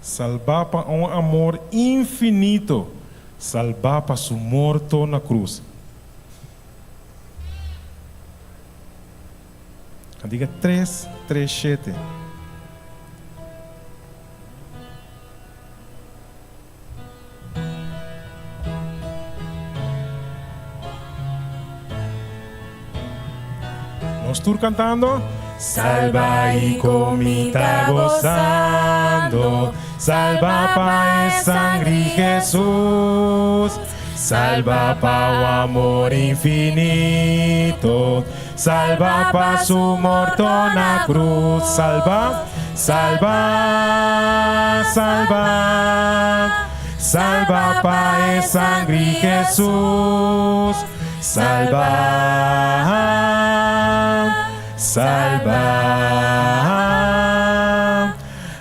Salbá pa un amor infinito, salbá pa su morto na cruz. Cantica tres, tres, shete. Nos tur cantando. Salba y con mi ta gozando, Salba pa e sangri Jesús, Salba pa u amor infinito, Salba pa su morto na cruz. Salba, salba, salba, Salba pa e sangri Jesús. Salba, salba.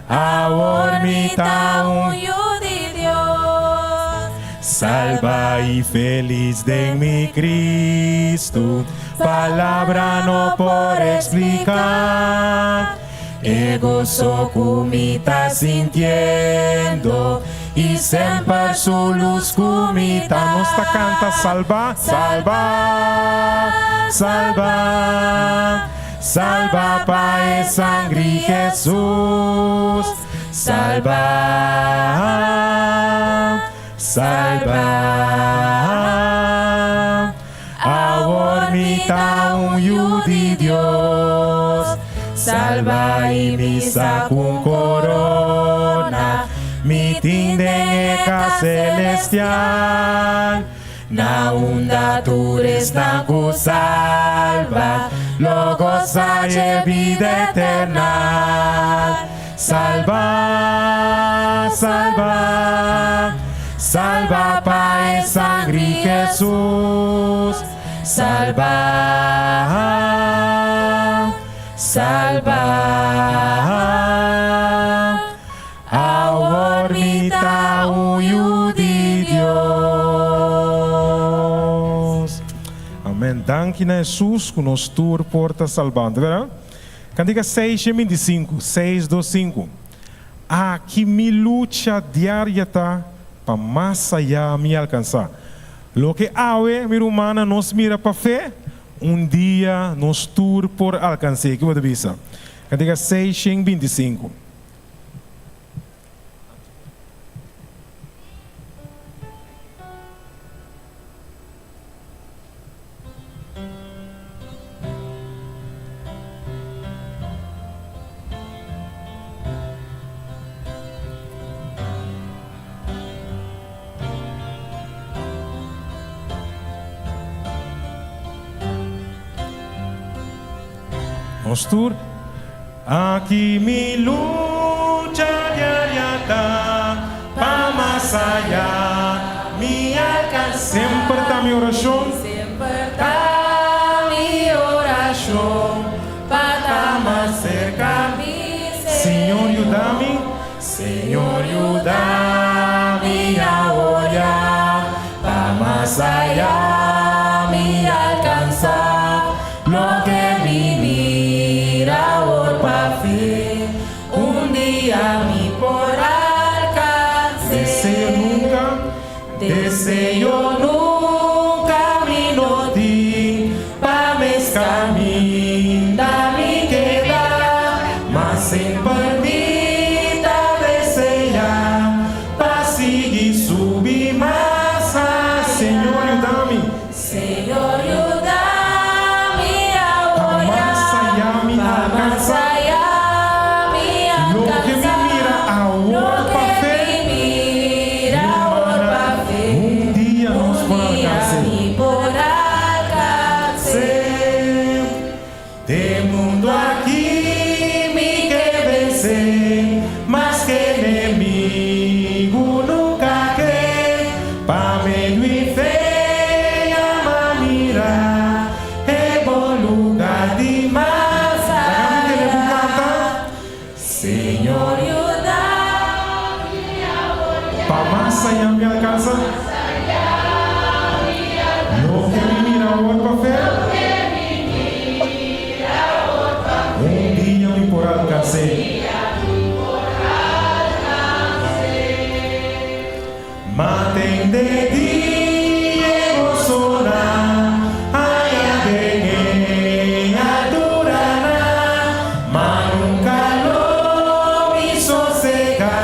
Awor mi ta un yu di Dios. Salba i felis den mi Cristo. Palabra no por explica e goso cu mi ta sintiendo i semper su luz cu mi ta. Nos ta canta salba, salba, salba. Salba pa e sangri Jesus. Salba, salba. Awor mi ta un yu di Dios. Salba i mi sa c'un corona mi tin den e cas celestial. Na unda tur esnan ku salba lo gosa e bida eternal. Salba, salba, salba pa e sangri Jesus. Salba, salba. Awor mi ta un yu di Dios. Amen. Danki na Hesus ku nos tur por ta salbando. Bera? Kantika seis i 25, seis dos sinku. Aki mi lucha diaria ta pa mas ayá mi alkansá. Loke awe, mi rumannan, nos mira pa fe, un dia nos tur por alkans'é. Ki bo ta bisa? Kantika 625. Nos tur. Aki mi lucha diaria ta pa mas aya mi alcansa. Semper ta mi oracion. Semper ta mi oracion pa ta mas cerca. Mi Señor yuda mi. Señor yuda mi awor ya pa mas aya mi alcansa. Loke mi mira awor pa fe, un dia mi por alcans'é. Deseo nunca, Deseo nunca mi no tin pa mes caminda mi keda, ma semper mi ta desea pa sigui subi mas aya. Señor yuda mi. Señor yuda mi Pa mas awoya ayá mi pa mas alkansá. ayá mi Loke mi alkansá mira awor Loke pa fe, mi mi mira awor rumana, pa fe un dia un nos por dia alkans'é. mi por alkans'é. De mundu aki mi ke vensé, maske enemigu nunka ke, pa medio i fe yama mira e bon lugar di mas. Laga mi tene bu kanta, Señor yuda mi awoya. Pa mas ayá mi alkansa. Loke mi mira awor pa fe. Un dia mi por alkans'é. tende di e gozonan aya den e alturanan, ma nunka lo mi sosegá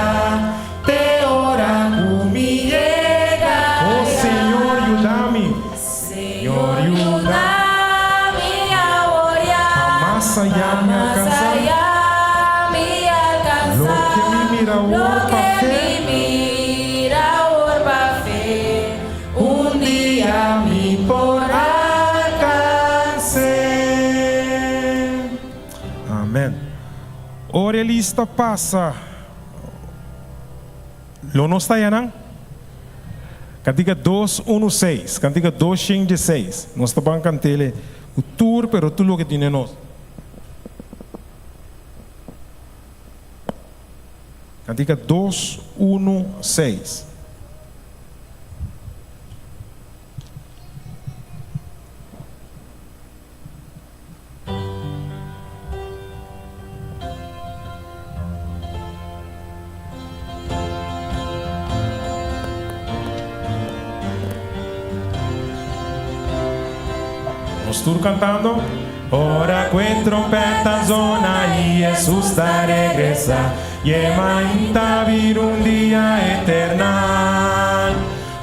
te ora ku mi yega. Oh Señor, yuda mi. Señor, yuda mi awor ya. Pa mas ayá mi Pa mas alkansá. ayá mi alkansá. Loke mi mira awor Loke pa fe. mi mira awor pa fe. Un dia mi por alkans'é. Amén. Ora e lista pasa, lo nos ta ayanan? Kantika dos unu seis, kantika 206. Nos ta ban kant'ele ku tur pero tur loke tin den nos. Kantika 216. Nos tur cantando. Ora cu e trompeta zona y Jesus ta regresa, y e mainta bira un dia eternal.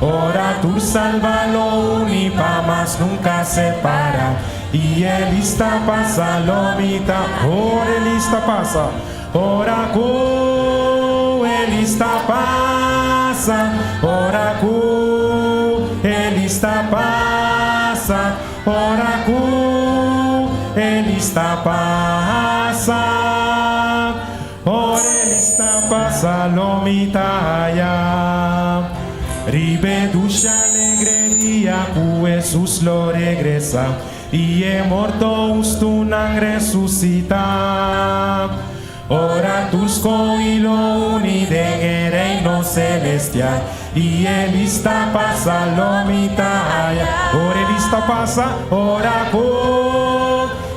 Ora tur salba lo uni pa mas nunca separa y e lista pasa lo mita ora e lista pasa ora cu e lista pasa ora cu e lista pasa ora cu e lista pasa Ora e lista pasa lo mi ta haya Riba e dushi alegre dia ku Hesus lo regresa I e morto hustunan resusita. Ora tur skohi lo uni den e reino celestial I e lista pasa lo mi ta haya Ora e lista pasa ora ku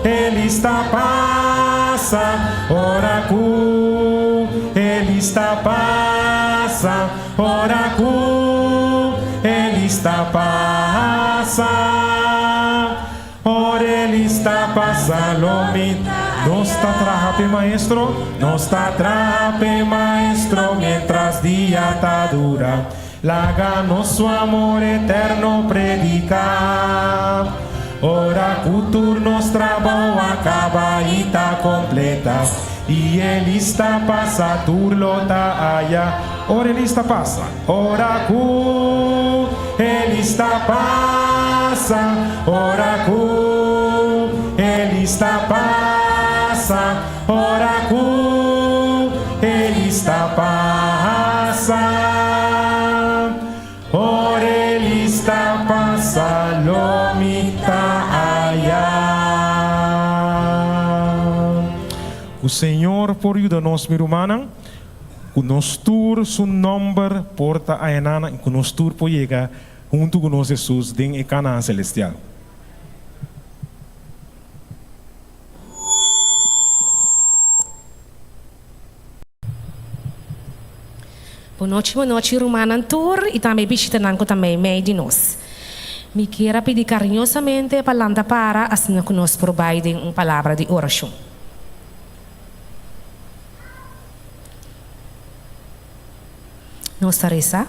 E lista pasa ora ku e lista pasa ora ku e lista pasa ora e lista pasa lo mi Nos ta traha p'e maestro nos ta traha p'e maestro mientras dia ta dura Laga nos su amor eterno predica. Ora cu tur nos trabou a caba y ta completa, y e lista pasa tur lo ta aya. Ora e lista pasa. Ora cu e lista pasa. Ora cu e lista pasa. Ora ku e lista pasa, ora e lista pasa lo mi ta aya. Ku Señor por yuda nos mi rumannan, ku nos tur su nomber por ta ayanana i ku nos tur por yega huntu ku nos Hesus den e Kanaan selestial. Bon nochi, bon nochi rumannan tur y tambe bishitanan cu ta mei mei di nos. Mi kier a pidi cariñosamente pa lanta para asina cu nos por bay den un palabra di oracion. Nos ta resa.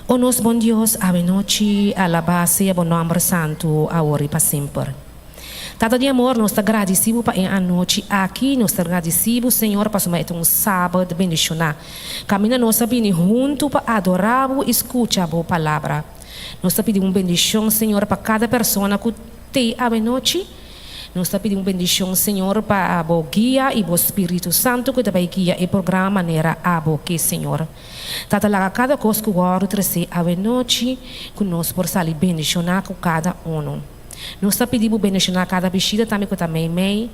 O nos bon Dios, awe nochi alabá sea bo nomber santu awor y pa semper. Tata di amor, nos ta gradisí bo pa e anochi aki. Nos ta gradisí bo, Señor, pasobra e ta un Sabat bendishoná. Kaminda nos a bini huntu pa adorá bo i skucha bo palabra. Nos ta pidi un bendishon, Señor, pa kada persona ku t'ei awenochi. Nos ta pidi un bendishon, Señor, pa bo guia i bo Spiritu Santu ku ta bai guia e programa manera abo ke, Señor. Tata, laga kada kos ku wòrdu tresé awenochi ku nos por sali bendishoná ku kada unu. Nos ta pidi bo bendishoná kada bishita tambe ku ta meimei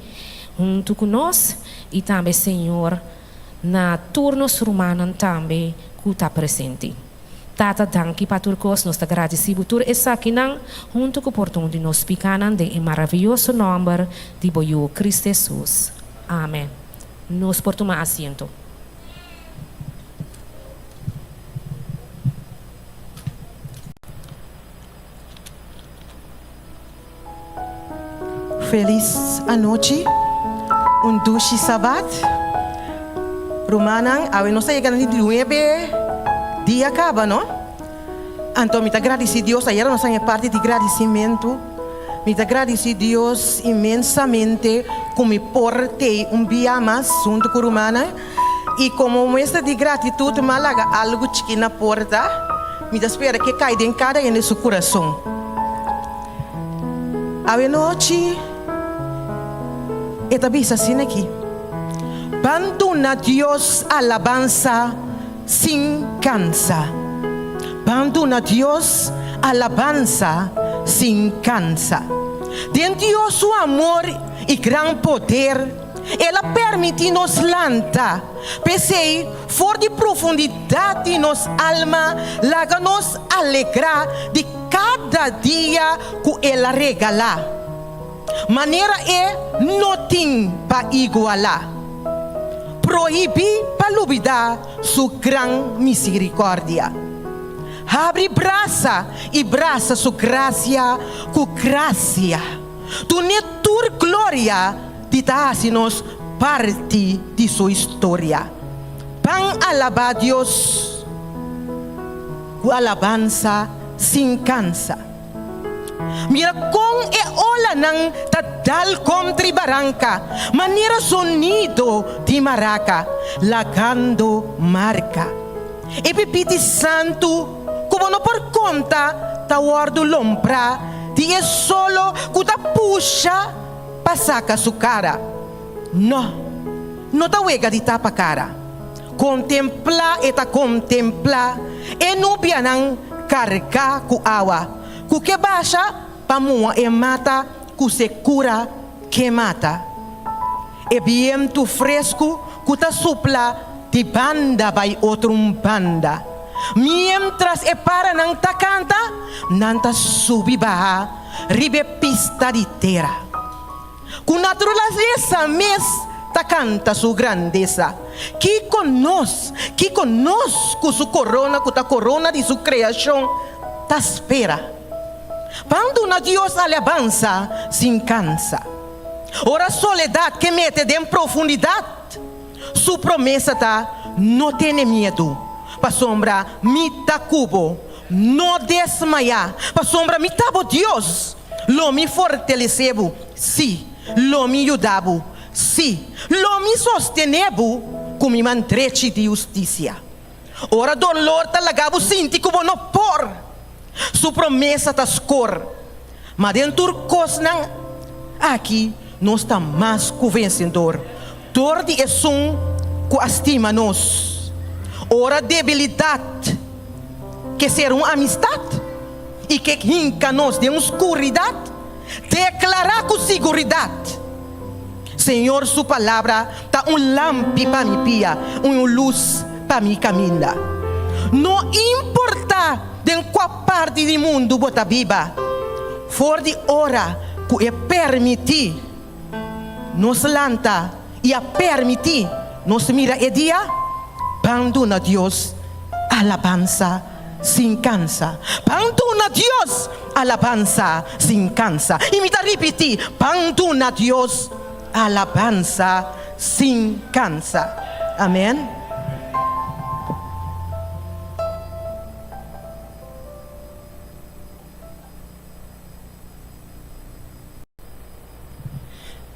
huntu ku nos i tambe, Señor, na tur nos rumannan tambe ku ta presente. Tata, danki pa tur kos. Nos ta gradisí bo tur esakinan huntu ku pordon di nos pikanan den e maravioso nòmber di bo Yu, Cristo Hesus. Amen. Nos por tuma asiento. Felis anochi, un dushi sabat. Rumannan, awe nos a yega na di nuebe dia kaba, no? Anto mi ta gradisí Dios, ayera nos a haña parti di gradisimentu. Mi ta gradisí Dios inmensamente ku mi por tei un bia mas huntu ku rumannan. I komo muestra di gratitut mi a laga algu chikí na porta. Mi ta spera ku e kai den kada hende su kurason. Awe nochi e ta bisa asina aki, Ban duna Dios alabansa sin kansa. Ban duna Dios alabansa sin kansa. Den Dios su amor i gran poder, El a permití nos lanta. P'esei, for di profundidat di nos alma, laga nos alegrá di kada dia ku El a regalá. Manera e no tin pa igualá. Prohibí pa lubidá Su gran misirikòrdia. Habri brasa i brasa Su grasia ku grasia. Dun'é tur gloria di ta hasi nos parti di su historia. Ban alabá Dios ku alabansa sin kansa. Mira kon e olanan ta dal kontra e baranka, manera sonido di maraka, lagando marka. E pipiti santu ku bo no por konta ta wòrdu lomprá di e solo ku ta pusha pa saka su kara. Nò, no ta wega di tapa kara. Kontemplá e ta kontemplá e nubianan kargá ku awa ku ke basha pa muha e mata ku sekura ke mata. E bientu fresku ku ta supla di banda bai otro un banda. Miéntras e paranan ta kanta, nan ta subi baha riba e pista di tera. Ku naturalesa mes ta kanta su grandesa. Kiko nos, kiko nos ku su korona ku ta korona di su kreashon ta spera? Ban duna Dios alabansa sin kansa. Ora soledat ke mete den profundidat, su promesa ta, No tene miedu, pasobra mi ta ku bo. No desmayá, pasobra mi ta bo Dios. Lo mi fortalesé bo, sí, lo mi yuda bo, sí, lo mi sostené bo ku mi man drechi di hustisia. Ora dolor ta laga bo sinti ku bo no por, su promesa ta skor. Ma den tur kosnan aki nos ta mas ku vensedor dor di esun ku a stima nos. Ora debilidat ke ser un amistat i ke hinka nos den un skuridat, deklará ku siguridat, Señor su palabra ta un lampi pa mi pia i un lus pa mi kaminda. No importá den kua parti di mundu bo ta biba, for di ora ku e permití nos lanta i a permití nos mira e dia, ban duna Dios alabansa sin kansa. Ban duna Dios alabansa sin kansa. I mi ta ripití, ban duna Dios alabansa sin kansa. Amèn.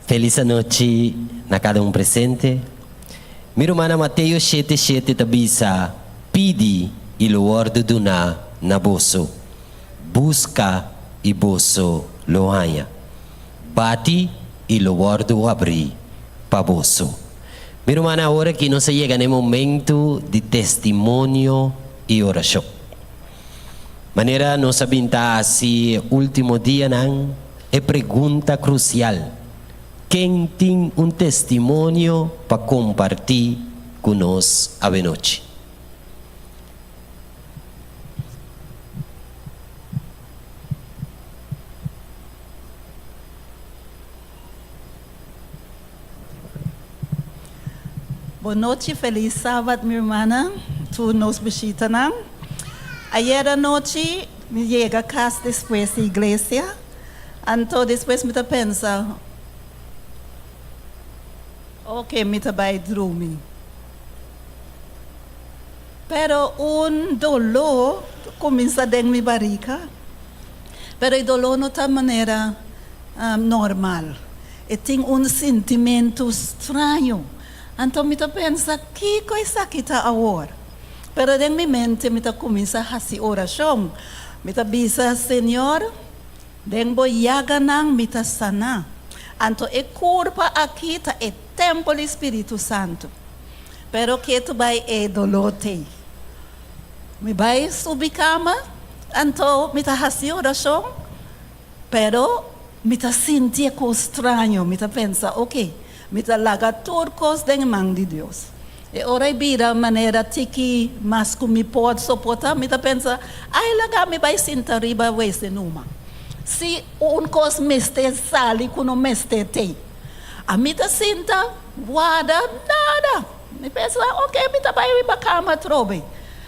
Felis anochi na kada un presente. Mi rumannan Mateo shete shete ta bisa, Pidi i lo wòrdu duná na boso, buska i boso lo haña, bati i lo wòrdu habrí pa boso. Mi rumannan awor aki nos a yega na e momentu di testimonio i orashon. Manera nos a bin ta hasi e último dianan, e pregunta krusial, Ken tin un testimonio pa kompartí ku nos awenochi? Bon nochi feliz sabat mi hermana tur nos bishitanan ayer anochi mi yega cas despues di iglesia anto despues mi ta pensa. Ok, mi ta bai drumi. Pero un doló kuminsá den mi barika. Pero e doló no ta manera normal. E tin un sintimentu straño. Anto mi ta pensa, Kiko esaki ta awor? Pero den mi mente mi ta kuminsá hasi orashon. Mi ta bisa, Señor, den bo yaganan mi ta saná. Anto e kurpa aki ta e tèmpel di Spiritu Santu. Pero ketu bai e doló t'ei. Mi bai subi kama, anto mi ta hasi orashon, pero mi ta sinti e kos straño. Mi ta pensa, Oke, mi ta laga tur kos den e man di Dios. E ora ei bira manera tiki mas ku mi por soportá, mi ta pensa, Ai, laga mi bai sinta riba wese numa. Si un kos mester sali ku no mester t'ei. Ami ta sinta warda nada. Mi pensa, Ok, mi ta bai riba kama atrobe.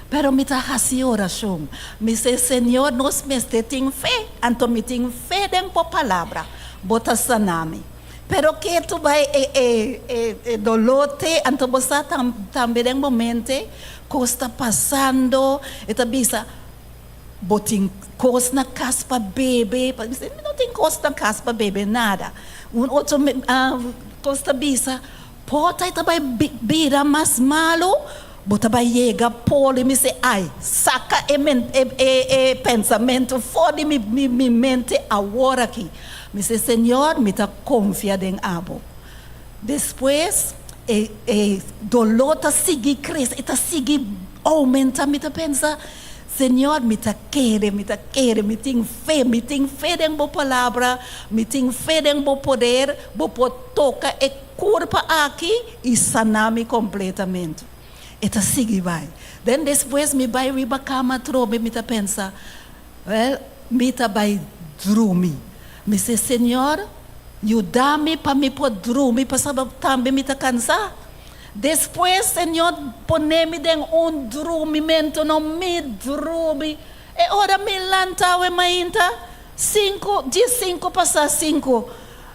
Pero mi ta hasi orashon. Mi se, Señor, nos mester tin fe. Anto mi tin fe den bo palabra. Bo ta sana mi. Pero ketu bai e e e e doló te. Anto bo sa tambe den bo mente kos ta pasando. E ta bisa. Bo tin kos na kas pa bebe? Pa mi no tin kos na kas pa bebe nada. Un otro kos ta bisa, Por ta e ta bai bira mas malu, bo ta bai yega poli. Mi si, Ai, saka e e pensamentu for di mi mente awor aki. Mi si, Señor, mi ta konfia den abo. Despues e e doló ta sigui krese, e ta sigui oumenta. Mi ta pensa, Señor, mi ta kere, mi ta kere, mi tin fe, mi tin fe den Bo Palabra, mi tin fe den Bo poder, Bo por toka e kurpa aki i sana mi kompletamente. E ta sigui bai. Den despues mi bai riba kama atrobe, mi ta pensa, Wèl, mi ta bai drumi. Mi se, Señor, yuda mi pa mi por drumi, pasobra tambe mi ta kansá. Despues Señor pone mi den un drumimentu, no mi drumi. E ora mi lanta awe mainta, sinku, djes sinku pasá sinku,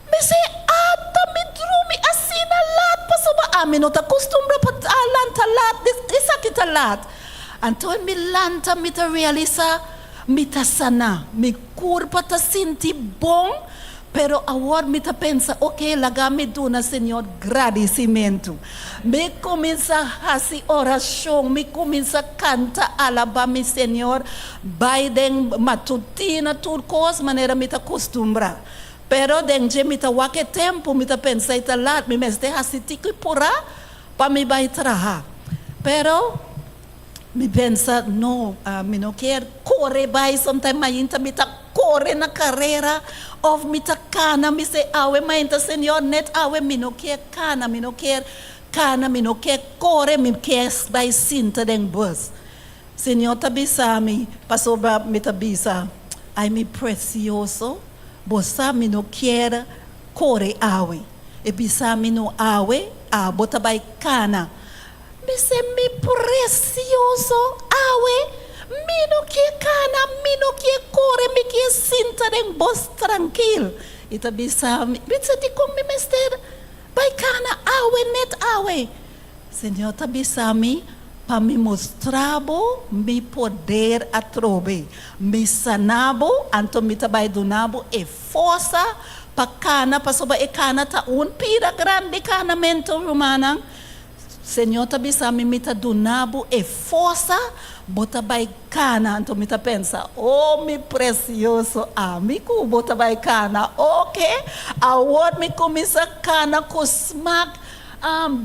mi se, Ata mi drumi asina lat, pasobra ami no ta kustumbra pa lanta lat, esaki ta lat. Anto mi lanta mi ta realisá mi ta saná, mi kurpa ta sinti bon. Pero awor mi ta pensa, oke, laga mi duna Señor gradisimentu. Mi kuminsá hasi orashon, mi kuminsá kanta alabá mi Señor, bai den matutina tur kos manera mi ta kustumbrá. Pero den dje mi ta wak e tempu, mi ta pensa i ta lat, mi mester hasi tiki purá pa mi bai traha. Pero Mi pensa, no, mi no kier kore bai, sometimes mainta mi ta kore na karera of mi ta kana, mi se awe mainta Señor net awe mi no kier kana, mi no kier kana, mi no kier kore, mi kier bai sinta den bus. Señor ta bisa mi, pasobra mi ta bisa, ay mi precioso, bo sa mi no kier kore awe, e bisa mi no awe, abo ta bai kana. Mi se mi precioso awe mi no kie cana mi no kie core mi kie sinta den bos trankil y ta bisa mi mi sa dicon mi mester bay cana awe net awe Señor ta bisa mi pa mi mustra bo mi poder atrobe mi sana bo anto mi ta bay duna bo e forsa pa cana pasobra e cana ta un pida grandi canamento rumannan. Señor ta bisa mi, Mi ta duna bo e forsa, bo ta bai cana. Anto mi ta pensa, Oh, mi precioso, ami cu bo ta bai cana. Ok, awor mi cuminsa cana cu smak.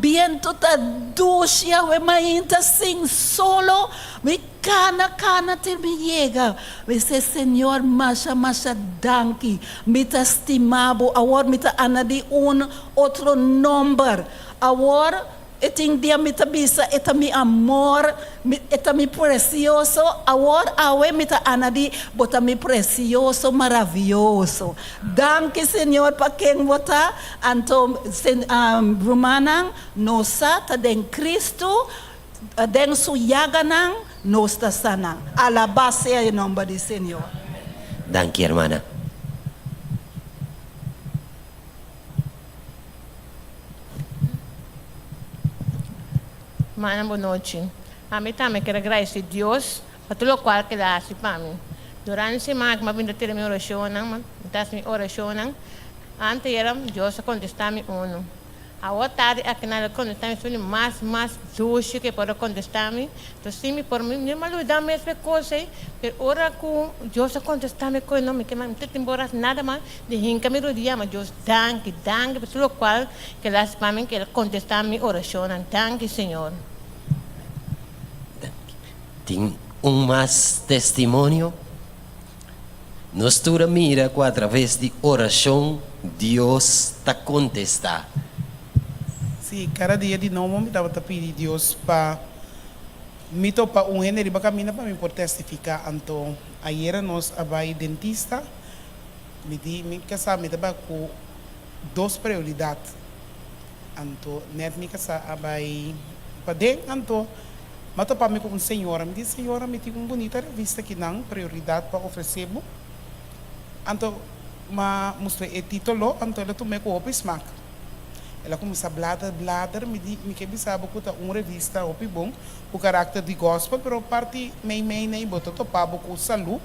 Biento ta dushi awe mainta sin solo. Mi cana, cana te mi yega. Mi se, Señor, masha, masha danki. Mi ta stima bo. Awor mi ta anadi un otro nomber. Awor, e tin dia mi ta bisa, E ta mi amor, mi, e ta mi precioso. Awor, awe mi ta anadi, Bo ta mi precioso, maraviyoso. Danki, Señor, pa ken Bo ta. Anto, se, rumannan, nos sa ta den Cristo, den Su yaganan nos ta sana. Alabá sea e nomber di Señor. Danki, hermana. Rumannan bon nochi. Ami tambe kier a gradeci Dios pa tur locual cu el a haci pa mi. Durante siman cu mi a bin ta tira mi oracionnan, mi ta haci mi oracionnan, anteayer Dios a contesta mi uno. Awor tardi akinan el a contesta mi esun di mas mas dushi cu e por a contesta mi. Enton si mi por mi no a luida mes pa e cos ey, pero ora cu Dios a contesta mi cu no mi ke mi ta tin por haci nada mas di hinca mi rodia ma Dios danki danki pa tur locual cu el a haci pa mi cu el a contesta mi oracionnan. Danki Señor. Tin un mas testimonio? Nos tur a mira ku atraves di orashon Dios ta kontestá. Sí, kada dia di nobo mi tabata pidi Dios pa mi topa un hende riba kaminda pa mi por testifiká. Anto ayera nos a bai dentista, mi di mi kasá mi ta bai ku dos prioridat. Anto nèt mi kasá a bai paden, anto M'a topa mi ku un señora. Mi di, Señora, mi tin un bunita revista kinan, Prioridad, pa ofresé bo. Anto m'a mustra e titulo, anto el a tum'é ku hopi smak. El a kuminsá blader, blader. Mi di, Mi ke bisa bo ku ta un revista hopi bon, ku karakter di gòspel, pero parti meimei nei bo ta topa bo ku salú,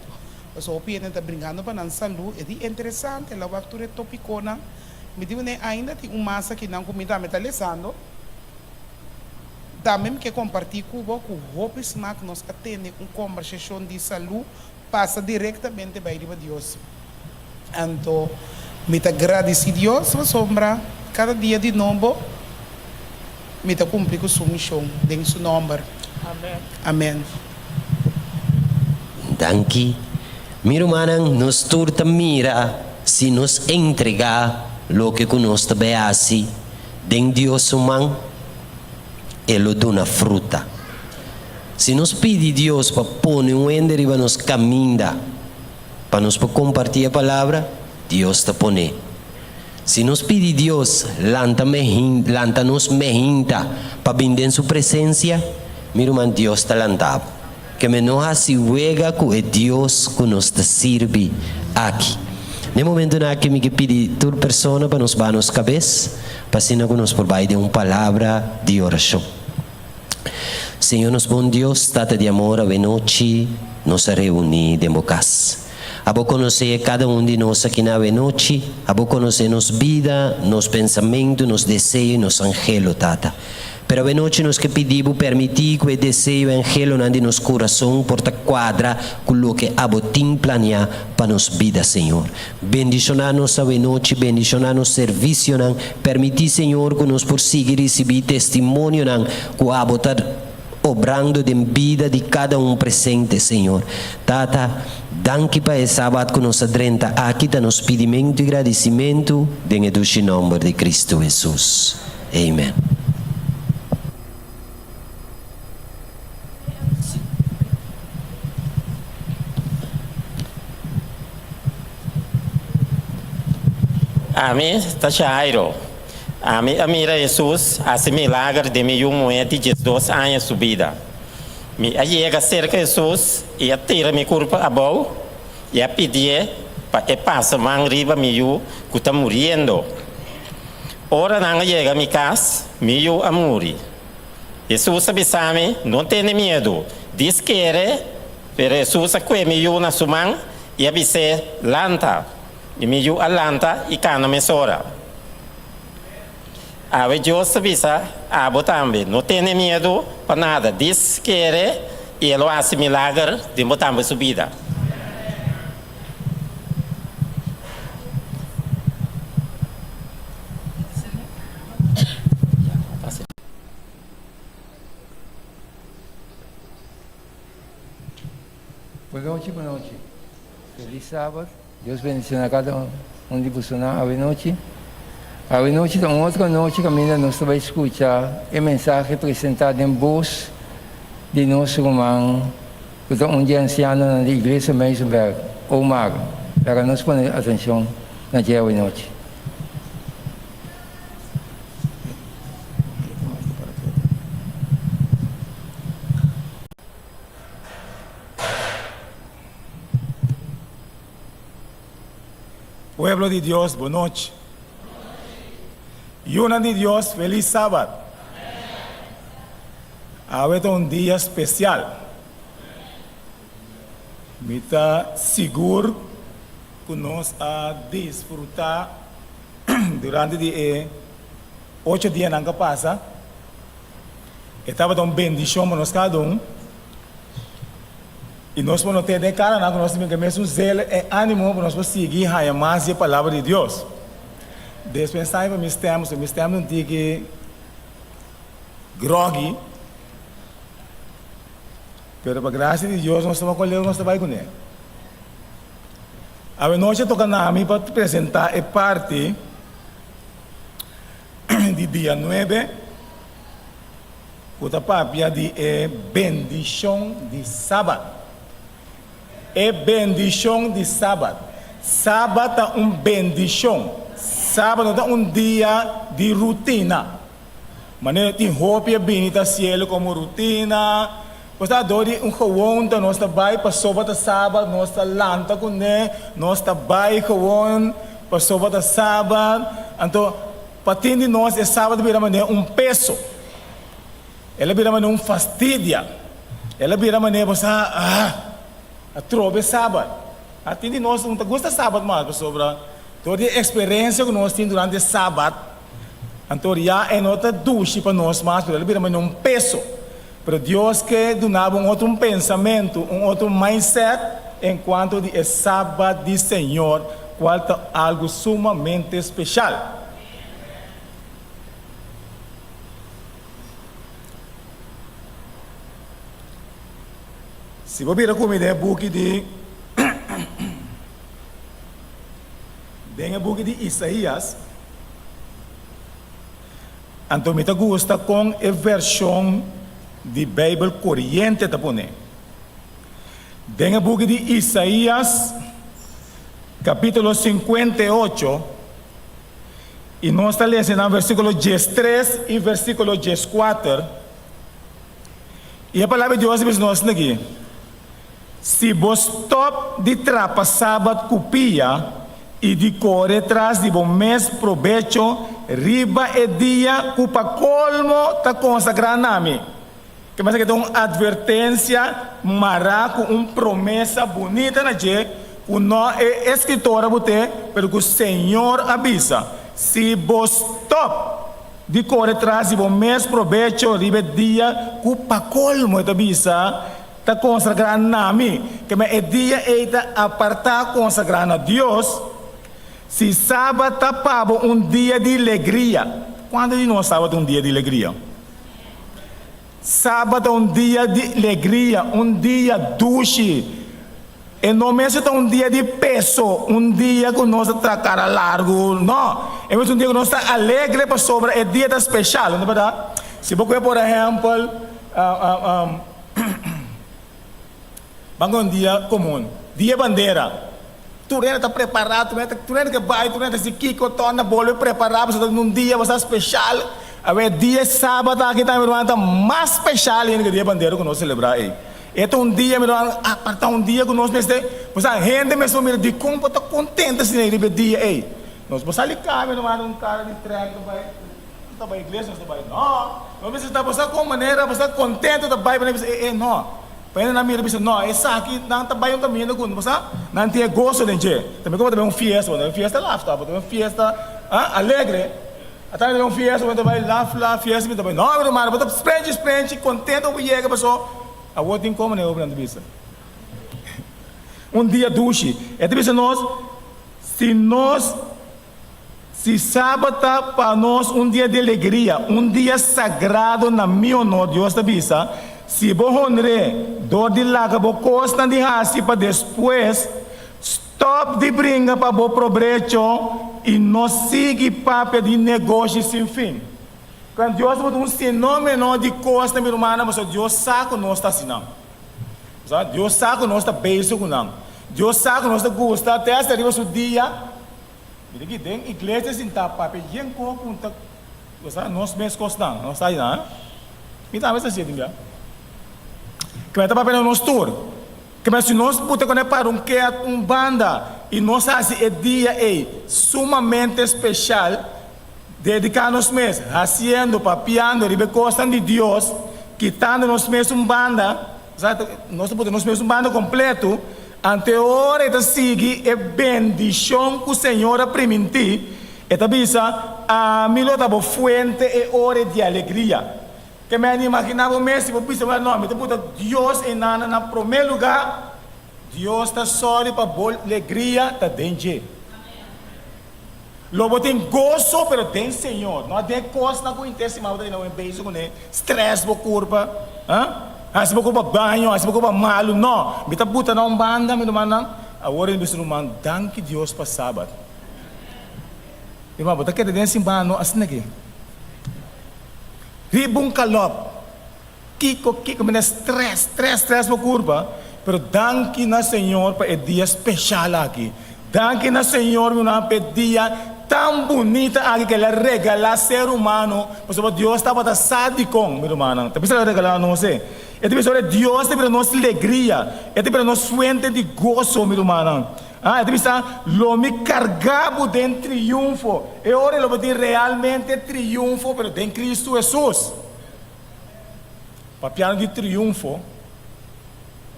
pasobra hopi hende ta bringando pa nan salú. E di, Interesante. El a wak tur e topikonan. Mi di, Wene, ainda tin un mas akinan ku mi tambe ta lesando. Tambe mi ke kompartí ku bo ku hopi smak nos a tene un kombersashon di salú pasa direktamente bai riba Dios. Anto mi ta gradisí Dios pasobra kada dia di nobo mi ta kumpli ku su mishon den su nòmber. Amèn. Danki. Mi rumannan, nos tur ta mira si nos entregá loke ku nos ta bai hasi Den Dios su man, e lo duna fruta. Si nos pidi Dios pa pone un hende riba nos kaminda pa nos por kompartí e palabra, Dios ta pon'é. Si nos pidi Dios lanta lanta nos mehinta pa bin den su presensia, mi ruman Dios ta lanta bo. Ke me no hasi wega ku e Dios ku nos ta sirbi aki. Den momentunan aki mi ke pidi tur persona pa nos baha nos kabes, pa asina ku nos por bai den un palabra di orashon. Señor nos bon Dios, Tata di amor, awenochi nos a reuní den bo kas. Abo konosé kada un di nos aki na awenochi, abo konosé nos bida, nos pensamentu, nos deseo i nos anhelo, Tata. Pero awenochi nos ke pidi bo permití ku e deseo i anhelonan di nos kurason por ta kuadra ku loke abo tin planiá pa nos bida, Señor. Bendishoná nos awenochi, bendishoná nos servisionan. Permití, Señor, ku nos por sigui risibí testimonionan ku abo ta obrando den bida di kada un presente, Señor. Tata, danki pa e Sabat ku nos a drenta aki ta nos pidimentu i gradisimentu den e dushi nòmber di Kristu Hesus. Amen. Ami ta Jairo. Ami a mira Hesus hasi milager den mi yu muhé di diesdos aña su bida. Mi a yega serka Hesus i a tira mi kurpa abou i a pidié pa e pasa man riba mi yu ku ta muriendo. Ora nan a yega mi kas, mi yu a muri. Hesus a bisa mi, No tene miedu, dis kere. Pero Hesus a kue mi yu na su man i a bis'é, Lanta! I mi yu a lanta i kana mesora. Awe Dios ta bisa abo tambe, No tene miedu pa nada, dis kere i e lo hasi milager den bo tambe su bida. Buenochi buenochi felis sabat Dios bendiciona cada un di bosonan awe nochi awe nochi ta un otro nochi caminda nos ta bay scucha e mensahe presenta den bos di nos ruman Ku ta un di e ansianonan di Iglesia Muizenberg, Omar, laga nos pone atenshon na dje awe nochi. Pueblo di Dios, bo nochi. Yunan di Dios, felis Sabat. Awe ta un dia spesial. Mi ta sigur ku nos a disfrutá durante di e ocho dianan ku a pasa. E tabata un bendishon pa nos kada un. I nos por no tene den karanan ku nos tin ku mesun zelo i ánimo pa nos por sigui haña mas di e Palabra di Dios. Despues ta pa mi stèm, pasobra mi stèm ta un tiki grògi, pero pa grasia di Dios nos ta wak leu nos ta bai kuné. Awenochi a toka na mi pa presentá e parti di dia nuebe ku ta papia di e bendishon di Sabat. E bendishon di Sabat. Sabat ta un bendishon. Sabat no ta un dia di rutina. Manera tin hopi a bini ta hasiel komo rutina. Pues ta dor di un gewoonte nos ta bai pasobra ta Sabat, nos ta lanta kuné, nos ta bai gewoon pasobra ta Sabat. Anto pa tin di nos e Sabat a bira manera un peso. El a bira manera un fastidia. El a bira manera bo sa, ah, atrobe Sabat. A tin di nos no ta gusta Sabat mas pasobra dor di e eksperensia ku nos tin durante Sabat, anto ya e no ta dushi pa nos mas, pero el a bira manera un peso. Pero Dios ke duna bo un otro pensamentu, un otro mindset en kuanto di e Sabat di Señor, kual ta algu sumamente speshal. Si bo bira ku mi den e buki di den e buki di Isaías, anto mi ta gusta kon e vershon di Beibel koriente ta pone. Den e buki di Isaías, kapítulo 58, I nos ta lesa nan versíkulo diestres i versíkulo dieskuater. I e Palabra di Dios ta bisa nos aki, Si bo stòp di trapa sabat ku pia i di kore tras di bo mes probecho riba e dia ku pa kolmo ta konsagrá na mi. Ke mester ke ta un atvertensia mará ku un promesa bunita na dje ku no e eskritor a bot'é, pero ku Señor a bisa, Si bo stòp di kore tras di bo mes probecho riba e dia ku pa kolmo e ta bisa, ta konsagrá na mi, ke men e dia ei ta apartá konsagrá na Dios, si sabat ta pa bo un dia di legria. Kuantu di nos sabat ta un dia di legria? Sabat ta un dia di legria, un dia dushi. E no mester ta un dia di peso, un dia ku nos ta traha kara largu, no. E mester un dia ku nos ta alegre pasobra e dia ta speshal, no ta bèrdat? Si bo kohe por ehèmpel, ban kohe un dia komun, dia bandera. Tur hende ta prepará, tur hende tur hende ke bai, tur hende ta hasi kiko, tòrna bolbe prepará pasobra ta un dia bastante speshal. Awor e dia sabat aki tambe ruman ta mas speshal hende ke dia bandera ku nos selebrá ei. E ta un dia mi ruman apartá un dia ku nos mester pasobra hende mester por mira dikon bo ta kontento asina riba e dia ei. Nos por sali kami ruman un kara di trèk ta bai nos ta bai iglesia nos ta bai no nos mester ta bo sa kon manera bo sa kontento ta bai pa nan bisa e e no. Pa hende nan mira bisa, No, esaki nan ta bai un kaminda ku bo sa, nan tin e goso den dje. Tambe ku bo ta bai un fiesta, bo ta bai un fiesta laf ta, bo ta bai un fiesta alegre. Ata mi ta bai un fiesta, bo ta bai laf laf fiesta, mi ta bai, no, mi ruman, bo ta sprenchi sprenchi, kontento ku bo yega paso awor tin komo nan e obranan ta bisa. Un dia dushi. E ta bisa nos, si nos. Si Sabat ta pa nos un dia di alegria, un dia sagrado na mi honor, Dios ta bisa, si bo honr'é dor di laga bo kosnan di hasi pa despues, stòp di bringa pa bo probrecho i no sigui papia di negoshi sin fin. Kan Dios ta pone un sinómeno di kosnan, mi rumannan, pasobra Dios sa ku nos ta hasi nan. Dios sa ku nos ta bezig ku nan. Dios sa ku nos ta gusta te hasta riba su dia. Mira aki den iglesia sintá papia yen ko punta bo sa nos mes kosnan nos ta ayuda mi tambe sa siete bia kibera ta papia na nos tur kibera si nos puta kone para un ket un banda y nos hasi e dia ey sumamente special dedica nos mes hasiendo papiando riba e kosnan di Dios. kitando nos mes un banda, nos ta pone nos mes un banda kompleto, anto e ora e ta sigui e bendishon ku Señor a primintí, e ta bisa, Ami lo ta bo fuente e ora di alegria. Ke mi a imaginá bo mes si bo bisa, Wèl, no, mi ta buta Dios einan na promé lugá. Dios ta sòri pa bo legria ta den dje. Lo bo tin goso, pero den Señor, no den kosnan ku henter siman bo ta tene bezig kuné, strès bo kurpa, hasi bo kurpa baño, hasi bo kurpa malu. No, mi ta buta na un banda, mi rumannan. Awor mi bisa ruman, danki Dios pa Sabat. Mi ruman, bo ta keda den siman no asina aki. Riba un kalòp. Kiko, kiko, mi ta stress, stress, stress bo kurpa, pero danki na Señor pa e dia special aki. Danki na Señor mi ruman pa e dia tan bunita aki ku el a regala ser humano, pasobra Dios tabata sa dikon, mi rumannan. Ta bisa el a regala nos e. E ta bisa ora Dios ta bira nos legria, e ta bira nos fuente di goso, mi rumannan. Ah, e ta bisa, Lo mi karga bo den triunfo. E ora lo bo tin realmente triunfo, pero den Cristo Hesus. Papiando di triunfo,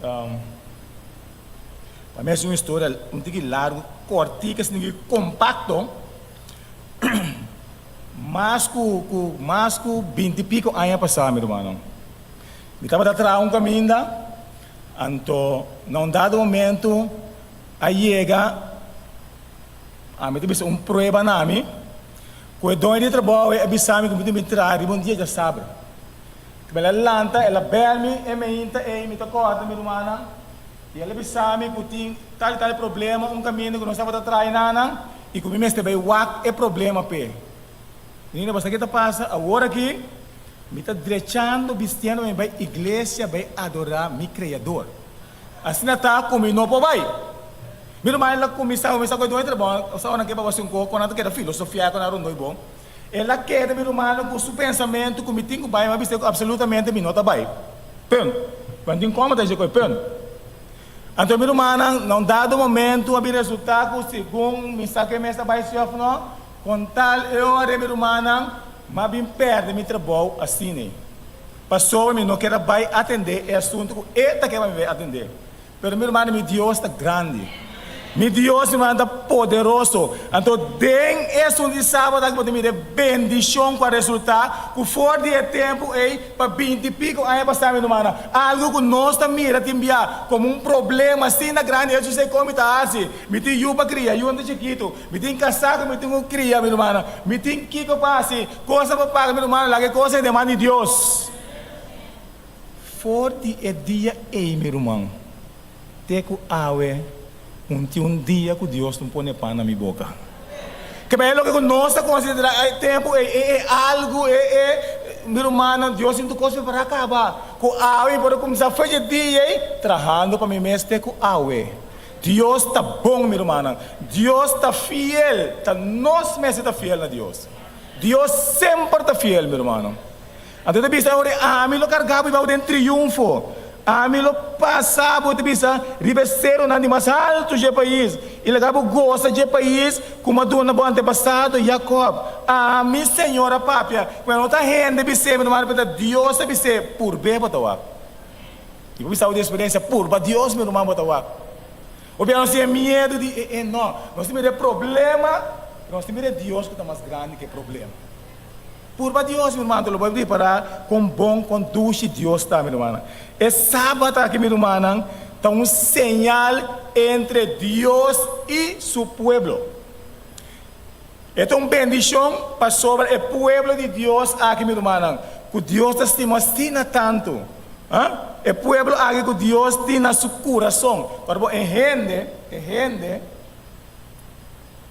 pa mi es un historia un tiki largu, kortiku, es un tiki kompakto, mas ku ku mas ku binti piko aña pasá, mi rumannan. Mi tabata traha un kaminda, anto na un dado momento a yega, ami ta bisa un prueba na mi, Ku e doño di trabou ei a bisa mi ku mi tin bin traha riba un dia djasabra. Ku el a lanta, el a bel mi e meinta ei, mi ta kòrda mi rumannan, i el a bisa mi ku tin tal i tal problema un kaminda ku nos tabata traha enanan i ku mi mester bai wak e problema p'e. Nina, bo sa ke ta pasa? Awor aki mi ta drechando, bistiendo pa mi bai iglesia bai adorá mi Kreador. Asina ta ku mi no por bai. Mi ruman el a kuminsá kuminsá ku e doño di trabou, ora nan ke babasi un koko, nan ta keda filosofiá ku nan rondó i bon. El a keda mi rumannan ku su pensamentu ku mi tin ku bai, mi a bis'é ku apsolutamente mi no ta bai. Punt. Bo no tin komo ta dje ku e punt. Anto mi rumannan, na un dado momentu a bin resultá ku segun mi sa ku e mes ta bai si òf no, kon tal e ora mi rumannan, m'a bin pèrdè mi trabou asina. Pasobra mi no kier a bai atendé e asuntu ku e ta ke pa mi bai atendé. Pero mi rumannan, mi Dios ta grandi. Mi Dios, mi rumannan, ta poderoso. Anto den e asuntu di Sabat aki bo ta mira e bendishon ku a resultá ku for di e tempu ei pa binti piko aña pasá, mi rumannan. Algu ku nos ta mira tin bia komo un problema asina grandi, e esei kon mi ta hasi? Mi tin yu pa kria, yunan ta chikitu. Mi tin kasá ku mi tin ku kria, mi rumannan. Mi tin kiko pa hasi. Cosa pa paga mi rumannan, laga e cosa ei den man di Dios. For di e dia ei, mi ruman, te ku awe, un tin un dia ku Dios no pone pan na mi boka. Kebei loke ku nos ta konsiderá e tempu ei, e e algu, e e, mi rumannan, Dios tin tur kos prepará kaba. Ku awe mi por a kuminsá for di e dia ei, trahando pa mi mes te ku awe. Dios ta bon, mi rumannan. Dios ta fiel. Ta nos mester ta fiel na Dios. Dios semper ta fiel, mi rumannan. Anto e ta bisa, Ora ami lo karga bo i bau den triunfo. Ami lo pasa bo, e ta bisa, riba e serunan di mas haltu dje pais, i laga bo gosa dje pais ku mi a duna bo antepasado Jakòb. Ami, Señor, a papia. Ku e no ta hende bis'é, mi rumannan, pero ta Dios a bis'é, Purb'é bo ta wak. I bo bisa bo di eksperensia, Purba Dios, mi ruman, bo ta wak. Hopi a nos tin e miedu di e e no. Nos tin mira e problema, pero nos tin mira e Dios ku ta mas grandi ku e problema. Purba Dios, mi ruman, lo bo ripará kon bon, kon dushi Dios ta, mi rumannan. E Sabat aki, mi rumannan, ta un señal entre Dios i su pueblo. E ta un bendishon pasobra e pueblo di Dios aki, mi rumannan, ku Dios ta stima asina tantu, ha? E pueblo aki ku Dios tin na su kurason. Ora bo e hende, e hende,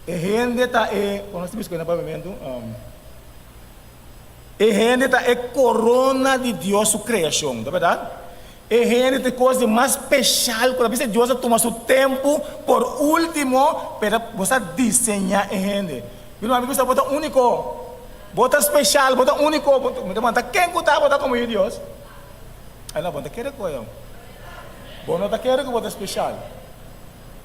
e hende ta e, kon nos ta bisa ku na papiamentu? E hende ta e korona di Dios su kreashon, ta bèrdat? E hende ta e kos di mas speshal ku ta bisa Dios a tuma su tempu por último pero bo sa diseñá e hende. Mi ruman mi bisa bo ta úniko, bo ta speshal, bo ta úniko, bo mi ta manda ken ku ta bo ta komo yu di Dios? Ay no, bo no ta kere ku ayo. Bo no ta kere ku bo ta speshal.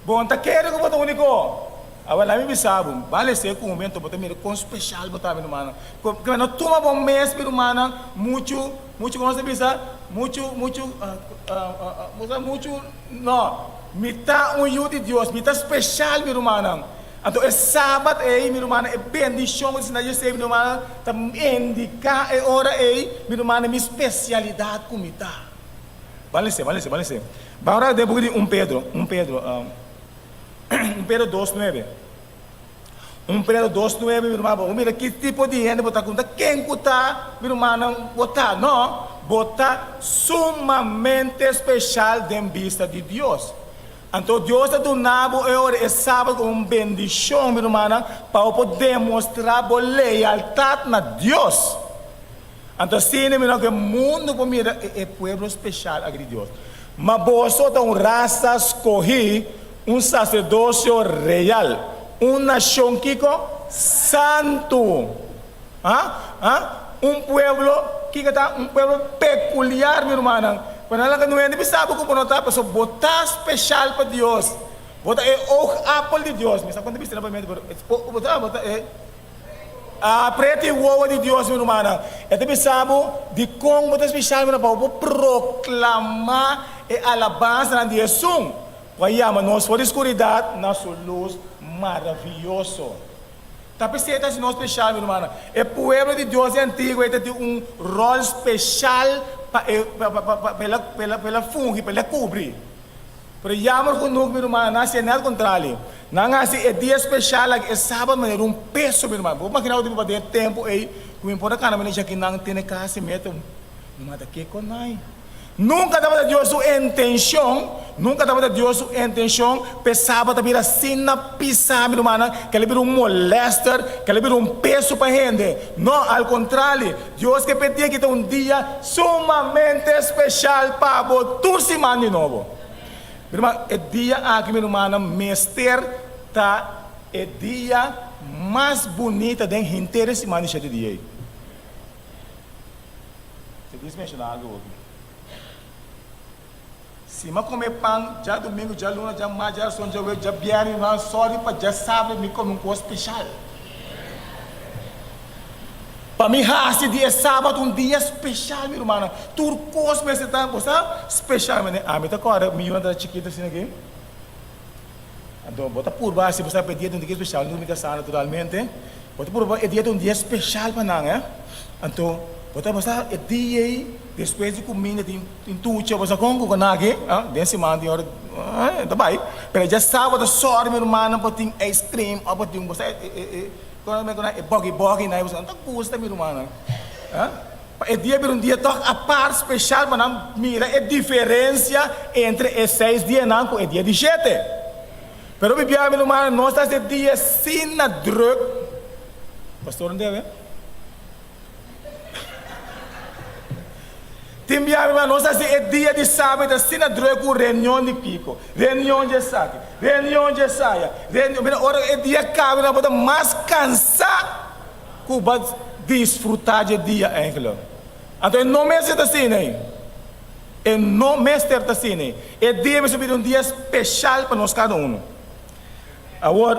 Bo no ta kere ku bo ta úniko. Awor laga mi bisa bo, bale ser ku un momento bo ta mira kon speshal bo ta, mi rumannan. Ku no tuma bo mes, mi rumannan, muchu, muchu, komo nos ta bisa, muchu, muchu, muchu, no. Mi ta un yu di Dios, mi ta speshal, mi rumannan. Anto e sabat ei, mi rumannan, e bendishon ku ta sinta dje, mi rumannan, ta indiká e ora ei, mi rumannan, mi spesialidat ku mi ta. Ban lese, ban lese, ban lese. Ban ora den buki di un Pedro, un Pedro, un Pedro dos nuebe. Un Pedro dos nuebe, mi ruman, bo mira ki tipo di hende bo ta ku ta ken ku ta, mi rumannan, bo ta. No, bo ta sumamente speshal den bista di Dios. Anto Dios a duna bo e ora e sabat komo un bendishon, mi rumannan, pa bo por demostrá bo lealtat na Dios. Anto asina mi no ku e mundu por mira e pueblo speshal aki di Dios. Ma boso ta un rasa skohí, un saserdosio real, un nashon kiko? Santu. Ha? Ha? Un pueblo, kiko ta? Un pueblo pekuliar, mi rumannan. Pero nan laga nuende bisa bo ku bo no ta, pasobra bo ta speshal pa Dios. Bo ta e oogappel di Dios. Mi sa kon ta bisa na papiamentu, pero bo ta, bo ta e. A preta e wowo di Dios, mi rumannan. E ta bisa bo dikon bo ta speshal, mi ruman, pa bo por proklamá e alabansanan di Esun ku a yama nos for di skuridat na su lus maravioso. Ta p'esei ta hasi nos speshal, mi rumannan. E pueblo di Dios di antigua ei ta tin un ròl speshal pa e pa pa el a fungi, pa el a kubri. Pero jammer genoeg, mi rumannan, nan hasi nèt kontrali. Nan hasi e dia speshal aki, e sabat, manera un peso, mi ruman. Bo por imaginá bo ta den e tempu ei ku mi por a kana manera djaki nan tene kasi mete. Mi mata kiko nai? Nunka tabata Dios su intenshon, nunka tabata Dios su intenshon pa e sabat a bira asina pisá, mi rumannan, ku el a bira un molèster, ku el a bira un peso pa hende. No, al kontrali, Dios ke p'e dia ki ta un dia sumamente speshal pa bo tur siman di nobo. Mi ruman, e dia aki, mi rumannan, mester ta e dia mas bunita den henter e siman di shete dia ei. Te dis menshoná algu hopi. Si mi a kome pan djadumingu, djaluna, djamars, djarason, djaweps, djabièrnè, mi ruman, sòri pa djasabra mi kome un kos speshal. Pa mi hasi di e sabat un dia speshal, mi rumannan. Tur kos mester ta, bo sa, speshal. Mane ami ta kòrda mi yunan tabata chikitu asina aki. Anto bo ta purba hasi, bo sa, pa e dia ta un dia speshal, no mi kasá naturalmente. Bo ta purba e dia ta un dia speshal pa nan, eh. Anto bo ta, bo sa, e dia ei, despues di kuminda tin tin tucha, bo sa kon ku nan aki, ah, den siman tin ora, ta bai. Pero dja sabado ta sòru mi rumannan pa tin ice cream òf pa tin, bo sa, e, e, e. Kon nan e bògi bògi nan e ta gusta mi rumannan ha pa e dia bira un dia tòg apart speshal pa nan mira e diferensia entre e seis dianan ku e dia di shete pero mi bia mi rumannan nos ta hasi e dia asina drùk pastor no debe. Tin bia mi nos hasi e dia di sabat asina druk ku reunion di piko, reunion dje esaki, reunion dje esaya, reunion, mira ora e dia kaba nan bo ta mas kansa ku bo a disfruta dje dia eigenlijk. Anto e no mester ta asina ei, e no mester ta asina ei. E dia mester bira un dia speshal pa nos kada uno. Awor.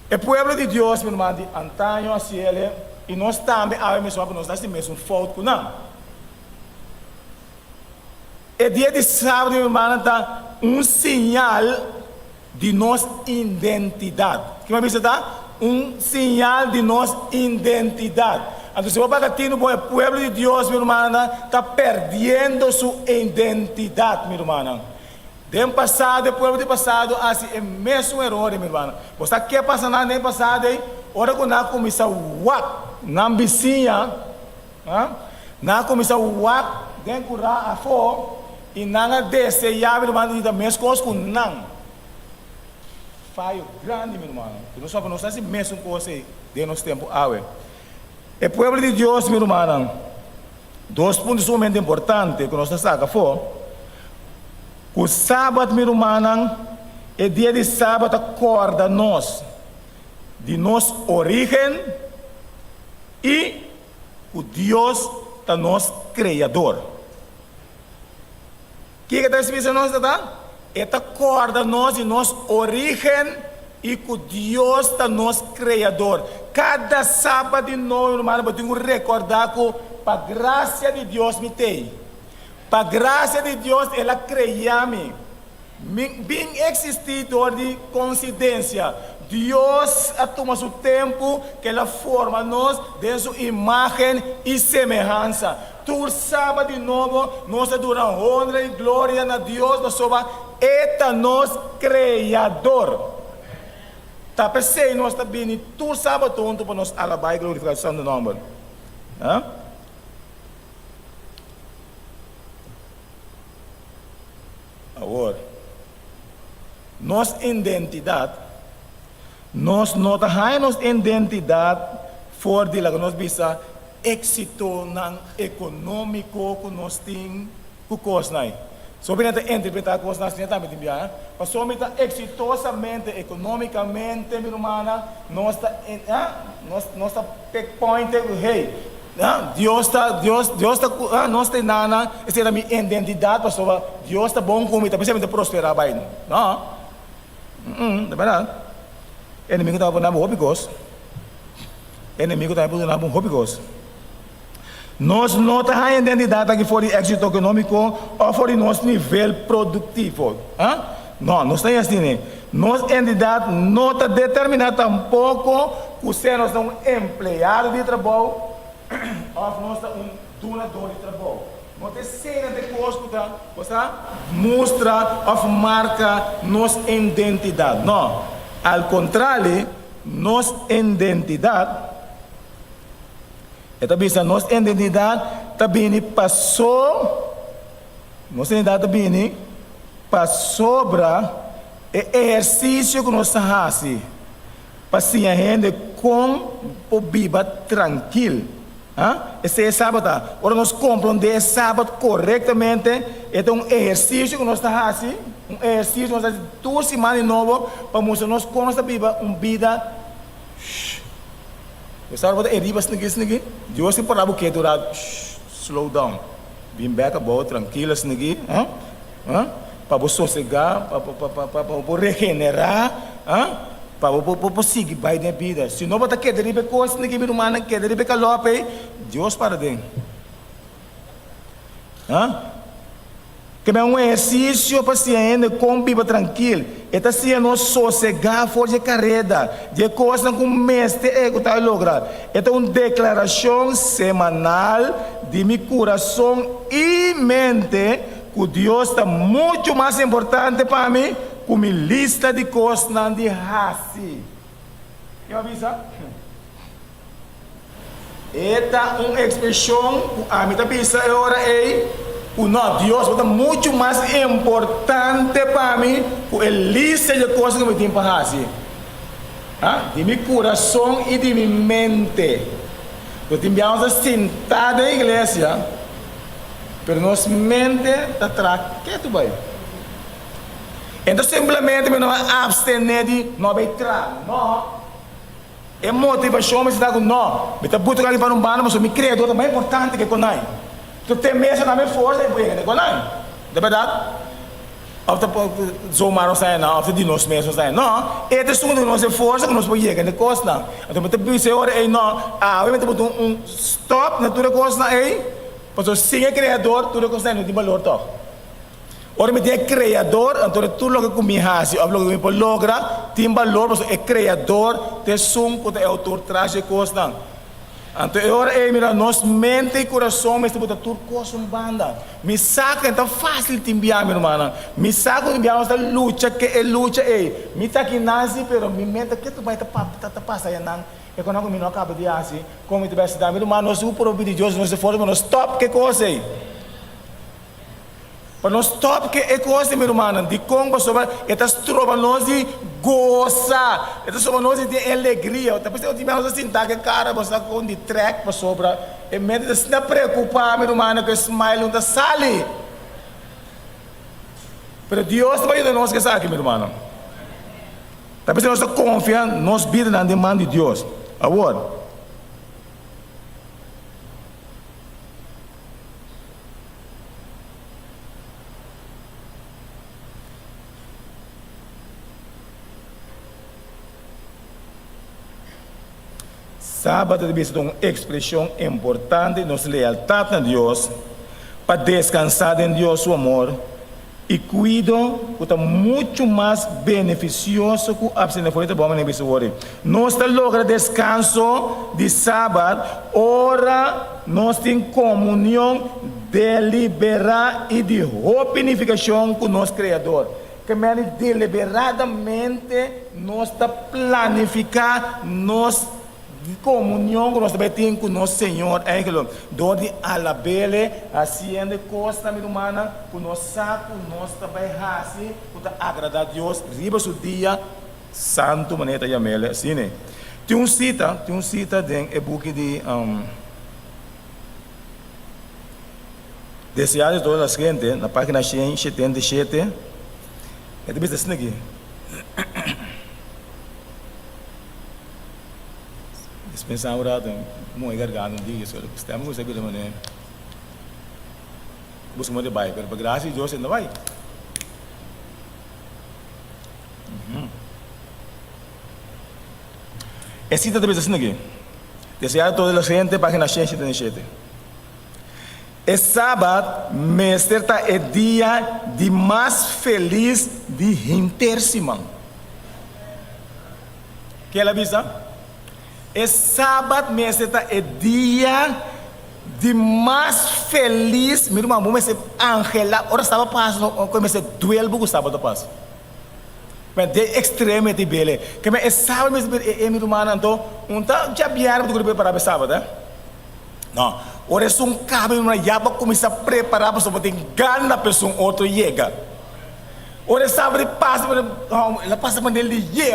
E pueblo di Dios, mi ruman, di antaño a siele, i nos tambe awe mesora ku nos ta hasi mesun fout ku nan. E dia di sábado, mi rumannan, ta un siñal di nos identidat. Ki mi a bisa ta? Un siñal di nos identidat. Anto si bo paga tinu bon, e pueblo di Dios, mi rumannan, ta perdiendo su identidat, mi rumannan. Den pasado e pueblo di pasado a hasi e mesun eror, mi hermano. Bo sa ke pasa nan den pasado ei? Ora ku nan a kuminsá wak nan bisiña, nan a kuminsá wak den kurá afó i nan a deseá, mi hermano, di ta meskos ku nan. Fayo grandi, mi hermano. Ku nos papia nos ta hasi mesun kos ei den nos tempu awe. E pueblo di Dios, mi rumannan, dos punto sumamente importante ku nos ta saka afó. Ku Sabat, mi rumannan, e dia di Sabat ta kòrda nos di nos orígen i ku Dios ta nos Kreador. Kiko ta bisa nos, tata? E ta kòrda nos di nos orígen. i ku Dios ta nos Kreador. Kada sabat di nobo, rumannan, bo tin ku rekordá ku pa grasia di Dios mi t'ei. Pa grasia di Dios el a krea mi. Mi bin eksistí dor di konsidensia. Dios a tuma su tempu ku el a forma nos den su imágen i semehansa. Tur sabat di nobo nos ta duna honra i gloria na Dios pasobra E ta nos Kreador. Ta p'esei nos ta bini tur sabat huntu pa nos alabá i glorifiká su santu nòmber. Awor, nos identidat, nos no ta haña nos identidat for di laga nos bisa éksitonan ekonómiko ku nos tin ku kosnan ei. So bini ta interpretá kosnan asina tambe tin biaha. Pasobra mi ta eksitosamente ekonómikamente, mi rumannan, nos ta, nos, nos ta pick point ku hey, Dios ta, Dios, Dios ta ku nos ta nana, esei ta mi identidat pasobra Dios ta bon ku mi, ta p'esei mi ta prosperá bai. No, ta bèrdat. E enemigu ta pone bo hopi kos. E enemigu ta pone bo hopi kos. Nos no ta haña identidat aki for di éksito ekonómiko òf for di nos nivel produktivo. No, nos ta haña asina. Nos identidat no ta determiná tampoko ku sea nos ta un empleado di trabou òf nos ta un dunadó di trabou. No ta eseinan ta e kos ku ta, bo sa, mustra òf marka nos identidat. No, al kontrali, nos identidat, e ta bisa nos identidat ta bini paso, nos identidat ta bini pasobra e ehersisio ku nos ta hasi pa siña hende kon por biba trankil. Esei e sabat ta. Ora nos komprondé e sabat korektamente, e ta un ehersisio ku nos ta hasi, un ehersisio ku nos ta hasi tur siman di nobo pa mustra nos kon nos ta biba un bida. Shh. Bo sa ora bo ta eriba snigi snigi? Dios tin por bo ketu rat. Shh. Slow down. Bin bek abou trankil snigi. Pa bo sosegá, pa bo por regenerá, pa bo por sigui bai den e bida. Si no bo ta keda riba e kos snigi, mi rumannan, keda riba e kalòp ei, Dios para den. Ke men un ehersisio pa siña hende kon biba trankil. E ta siña nos sosegá for di e kareda, di e kosnan ku mester ehekutá i logra. E ta un deklarashon semanal di mi kurason i mente ku Dios ta muchu mas importante pa mi ku mi lista di kosnan di hasi. Ke a bisa? E ta un ekspreshon ku ami ta bisa e ora ei ku no, Dios bo ta muchu mas importante pa mi ku e lista di kosnan ku mi tin pa hasi. Ha? Di mi kurason i di mi mente. Nos tin biaha nos ta sintá den iglesia, pero nos mente ta traha ketu bai. Enton simplemente mi no a abstené di no bai traha. No. E motivashon mester ta ku no, mi ta buta ku algin pa un banda pasobra mi kreador ta mas importante ke konai. Tur te mester na mi forsa i por yega na konai. Ta bèrdat? Òf ta zomaar nos ta nan òf ta di nos mes nos ta No, e ta esun ku duna nos e forsa ku nos por yega na e kosnan. Anto mi ta bisa e ora ei no, awe mi ta buta un stòp na tur e kosnan ei pasobra sin e kreador tur e kosnan ei no tin balor tòg. Ora mi tin e Kreador, anto tur loke ku mi hasi òf loke ku mi por logra tin balor pasobra e Kreador ta esun ku ta e outor tras di e kosnan. Anto e ora ei mira nos mente i kurason mester buta tur kos un banda. Mi sa ku e ta fásil tin biaha mi rumannan. Mi sa ku tin biaha nos ta lucha ke e lucha ei. Mi ta aki nan si pero mi mente ke ta bai ta ta pasa ayanan e konan ku mi no a kaba di hasi kon mi ta bai hasi ta. Mi ruman nos por pidi Dios nos esforso pa nos stòp ke kos ei. Pa nos stòp ke e kos di mi rumannan. Dikon? Pasobra e ta stroba nos di gosa, e ta stroba nos di tin alegria. Ta p'esei oti nos ta sinta ku e kara bo sa kon di trèk pasobra e mente ta asina preokupá mi rumannan ku e smile no ta sali. Pero Dios ta bai yuda nos ku esaki mi rumannan. Ta p'esei nos ta konfia nos bidanan den man di Dios. Awor. Sabat ta bisa ta un ekspreshon importante di nos lealtat na Dios pa deskansá den Dios su amor i kuido ku ta muchu mas benefisioso ku apstené for di trabou manera bisa wòrdu. Nos ta logra deskanso di Sabat ora nos tin komunion deliberá i di hopi nifikashon ku nos Kreador. Ke meni deliberadamente nos ta planifiká nos komunion ku nos ta bai tin ku nos Señor eigenlijk dor di alab'Ele hasiendo e kosnan, mi rumannan, ku nos sa ku nos ta bai hasi ku ta agradá Dios riba su dia santu, manera e ta yam'Ele asina. Tin un sita, tin un sita den e buki di Desear de todas las gente, na página 177, e ta bisa asina aki. Dispensá un rato, moe garganta un diki, so stem ku sa bira manera buska moe ta bai, pero pa gracia di Dios e no bai. E sita ta bisa asina aki, Desear de todas las gente, página 177. E Sabat mester ta e dia di mas felis di henter siman. Ke el a bisa? E Sabat mester ta e dia di mas felis. Mi ruman, bo mester anhelá ora Sabat pasa, no ku e mester duel bo ku Sabat a pasa. Men den ekstremo e ta bele. Ke men e Sabat mester bira e, mi rumannan, anto un ta djabièrnè bo ta kuri prepará pa e Sabat, eh? No, ora esun kaba mi mira ya bo a kuminsá prepará pasobra bo tin gana pa esun otro yega. Ora e saba di pasa bo ta el a pasa manera di ye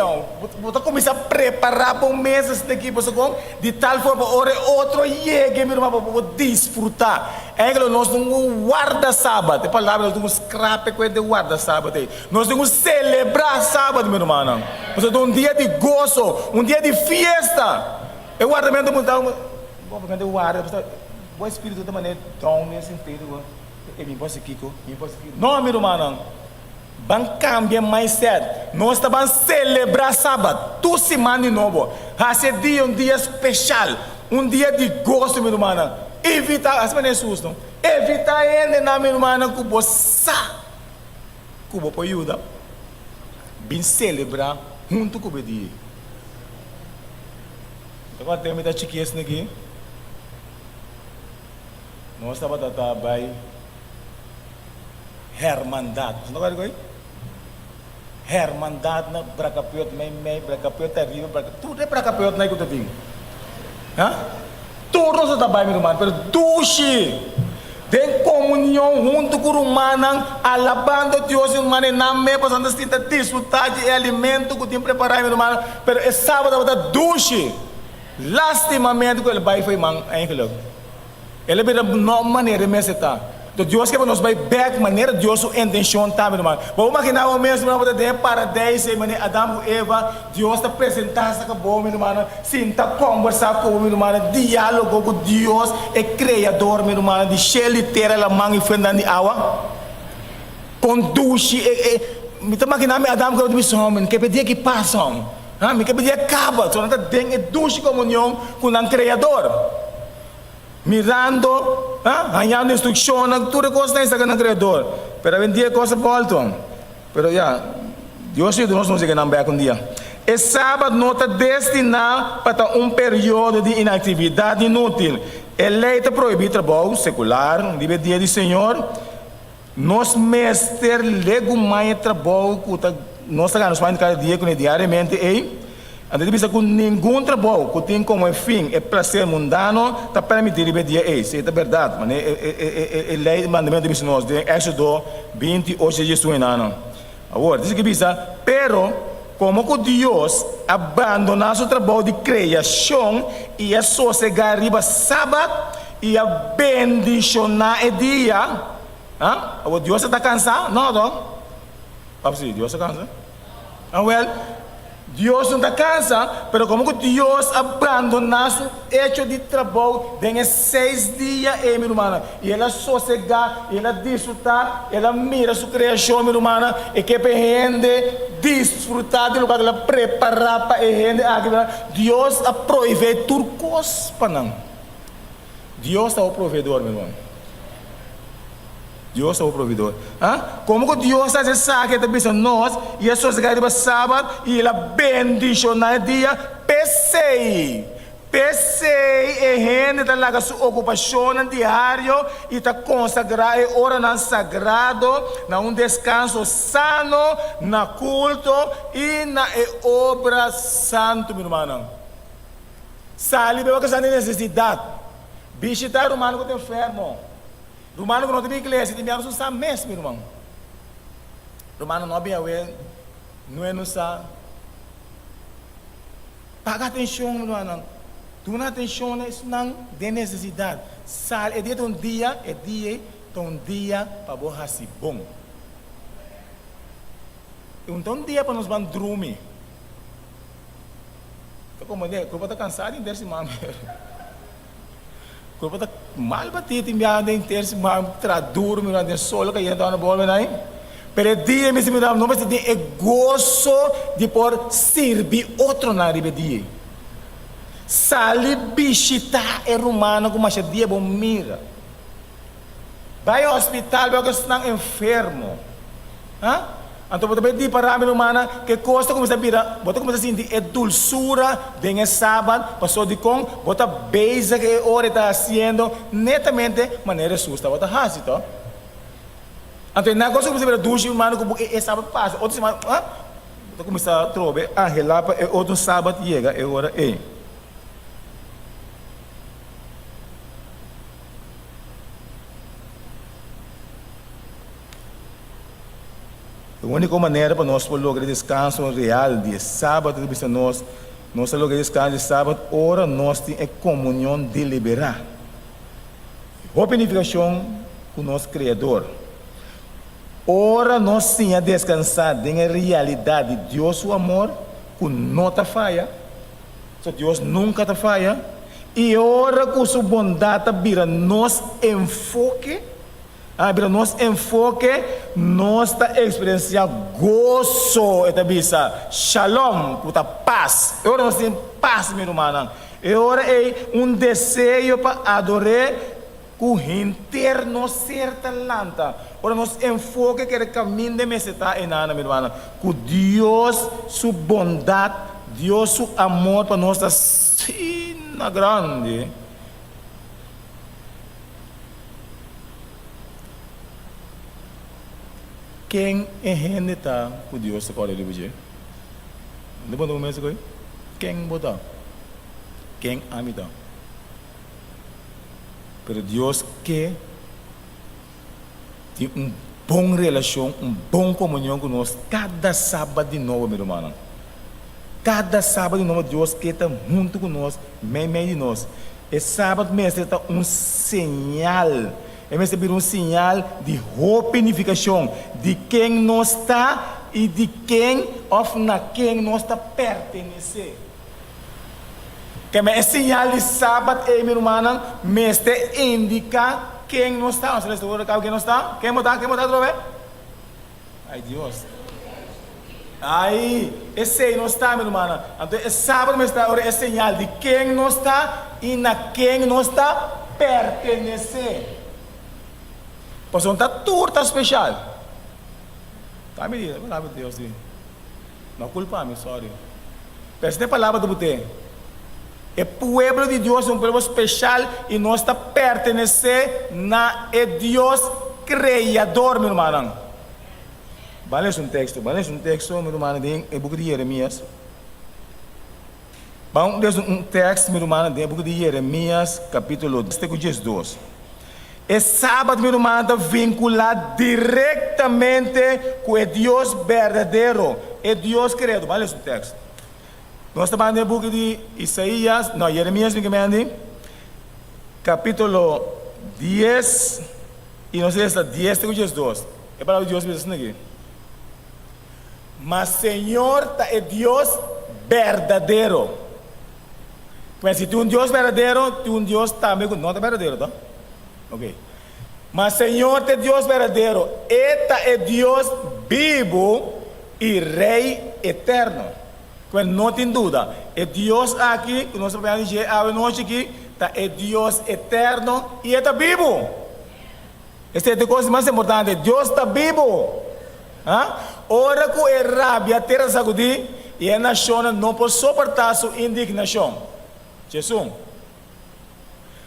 bo ta kuminsá prepará bo mes asina aki pasobra kon di tal forma ora e otro yega mi ruman bo por disfrutá. Eigenlijk nos tin ku warda sabat, e palabra nos tin ku skrape ku e de warda sabat ei. Nos tin ku selebrá sabat mi rumannan pasobra ta un dia di goso, un dia di fiesta. E wardamentu bo ta bo ta warda bo ta bo espiritu ta manera down den sentido ku e mi por hasi kiko mi por hasi kiko no mi rumannan ban kambia mindset nos ta ban selebrá sabat tur siman di nobo hasi e dia un dia speshal un dia di goso mi rumannan evitá hasi manera Hesus no evitá hendenan mi rumannan ku bo sa ku bo por yuda bin selebrá huntu ku bo e dia. Ta kua tempu mi ta chiki esne aki, nos tabata ta bai hermandad. Boso no kòrda di koi? Hermandad na Brakapeut mei mei, Brakapeut ariba, Brakapeut, tur e Brakapeutnan ku ta tin. Ha? Tur nos ta bai mi ruman, pero dushi! Den komunion huntu ku rumannan, alabando Dios i rumannan, e nan mes pasobra nan ta sinta disfrutá di e alimento ku tin prepará mi rumannan, pero e sábado tabata dushi! Lastimamente ku el bai fo'i man eigenlijk. El a bira no manera e mester ta. Enton Dios ke pa nos bai bek manera Dios su intenshon ta, mi ruman. Bo por imaginá bo mes, mi ruman, bo ta den e paradeis ei manera Adam ku Eva, Dios ta presentá sa ku bo, mi rumannan, sinta kòmbersá ku bo, mi rumannan, diálogo ku Dios, e Kreador, mi rumannan, di shelu i tera, laman i fuentenan di awa. Kon dushi e, e, mi ta imaginá mi Adam ku Eva ta bisa, Hòmber, mi ke p'e dia ki pasa, hòmber. Ha, mi ke p'e dia kaba. So nan ta den e dushi komunion ku nan Kreador. Mirando, ha, hañando instrukshonnan, tur e kosnan ei saka nan Kreador. Pero awendia e kos a bòltu. Pero ya, Dios yuda nos nos yega nan bek un dia. E Sabat no ta destiná pa ta un periodo di inaktividat inútil. E lei ta prohibí trabou sekular riba e dia di Señor. Nos mester legumai e trabou ku ta nos ta gana nos pan di kada dia kuné diariamente ei. Anto ta bisa ku ningun trabou ku tin komo e fin e plaser mundano ta permití riba e dia ei. Si e ta bèrdat, manera e lei di mandamentu ta bisa nos den Éksodo 20, ocho i diesun enanan. Awor, ta sigui bisa, Pero, komo ku Dios a bandoná su trabou di kreashon i a sosegá riba sabat i a bendishoná e dia, ha? Awor, Dios a ta kansá? No, tòg? Papsi, Dios a kansa? Awel. Dios no ta kansa, pero komo ku Dios a bandoná su echo di trabou den e seis dia ei, mi rumannan, i el a sosegá, i el a disfrutá, el a mira su kreashon, mi rumannan, e ke pa e hende disfrutá di lokual ku el a prepará pa e hende aki, mi rumannan, Dios a proveé tur kos pa nan. Dios ta bo proveedor, mi ruman. Dios ta bo proveedor. Ah? Komo ku Dios ta hasi esaki? E ta bisa nos, i a sosegá riba sabat, i el a bendishoná e dia. P'esei, p'esei e hende ta laga su okupashonnan diario i ta konsagrá e oranan sagrado na un deskanso sano, na kulto i na e obra santu, mi rumannan. Sali beba ku sa den nesesidat. Bishita e rumannan ku ta enfermo. Rumannan ku no ta bin iglesia tin biaha nos sa mes, mi ruman. Rumannan no a bin awe, no e no sa. Paga atenshon, mi rumannan. Duna atenshon na esnan den nesesidat. Sali, e dia ta un dia, e dia ei ta un dia pa bo hasi bon. E un ta un dia pa nos ban drumi. Ta komprendé, kurpa ta kansá di henter siman pero kurpa ta mal batí tin biaha den henter siman traha duru mira den sol kayente ora bolbe nai pero e dia mi mira no mester tin e goso di por sirbi otronan riba e dia ei sali bishitá e rumannan ku masha dia bo mira Bai hospital bai esnan enfermo. Ha? Anto bo ta bai di para mi rumannan ke kos ta kuminsá bira, bo ta kuminsá sinti e dulsura den e sabat, paso dikon bo ta bezig e ora e ta hasiendo netamente manera Hesus tabata hasi to. Anto e nan kos ta kuminsá bira dushi rumannan ku bo e sabat pasa otro siman ha? Bo ta kuminsá trobe anhelá pa e otro sabat yega e ora ei. E úniko manera pa nos por logra e deskanso real di e Sabat ta bisa nos, nos ta logra e deskanso di e Sabat ora nos tin e komunion deliberá. Hopi nifikashon ku nos Kreador. Ora nos siña deskansá den e realidat di Dios su amor ku no ta faya, So Dios nunka ta faya? I ora ku su bondat ta bira nos enfoke, a bira nos enfoke, nos ta eksperensiá goso, e ta bisa, shalom, ku ta pas. E ora nos tin pas, mi rumannan, e ora ei un deseo pa ador'é ku henter nos ser ta lanta. Ora nos enfoke kere kaminda e mester ta einan, mi rumannan, ku Dios su bondat, Dios su amor pa nos ta asina grandi. Ken e hende ta ku Dios ta kòrda riba dje? Bo ta puntra bo mes akoi? Ken bo ta? Ken ami ta? Pero Dios ke tin un bon relashon, un bon komunion ku nos kada sabat di nobo, mi rumannan. Kada sabat di nobo Dios ke ta huntu ku nos, meimei di nos. E sabat mester ta un señal, e mester bira un señal di hopi nifikashon di ken nos ta i di ken òf na ken nos ta pertenesé. Keme e siñal di Sabat ei, mi rumannan, mester indiká ken nos ta. Nos ta lesa ora kaba ken nos ta? Ken bo ta? Ken bo ta atrobe? Ai Dios. Ai, esei nos ta, mi rumannan. Anto e Sabat mester ta ora e señal di ken nos ta i na ken nos ta pertenesé. Pasobra no ta tur ta speshal. Ta mi di, palabra di Dios di. No culpa mi, sorry. Pero esei ta e palabra ta bute. E pueblo di Dios ta un pueblo special y nos ta pertenece na e Dios Creador, mi rumannan. Ban lesa un texto, ban lesa un texto, mi rumannan, den e buki di Jeremias. Ban lesa un tekst, mi rumannan, den e buki di Jeremias, kapítulo te ku diesdos. E Sabat, mi rumannan, ta vinkulá direktamente ku e Dios berdadero, e Dios Kreador. Ban lesa un tekst. Nos ta ban den e buki di Isaías, no, Jeremias, mi ke mendi, kapítulo dies, i nos lesa dies te ku diesdos. E palabra di Dios bisa asina aki. Ma Señor ta e Dios. berdadero. Pues si tin un Dios berdadero, tin un Dios tambe ku no ta berdadero, to? Ok. Ma Señor ta e Dios berdadero, E ta e Dios bibu i Rei eterno. Pues no tin duda, e Dios aki ku nos ta papia di dje awe nochi aki ta e Dios eterno i E ta bibu. Esei ta e kos di mas importante, Dios ta bibu! Ha? Ora ku e rabia tera ta sakudí i e nashonnan no por soportá su indignashon. Djesun.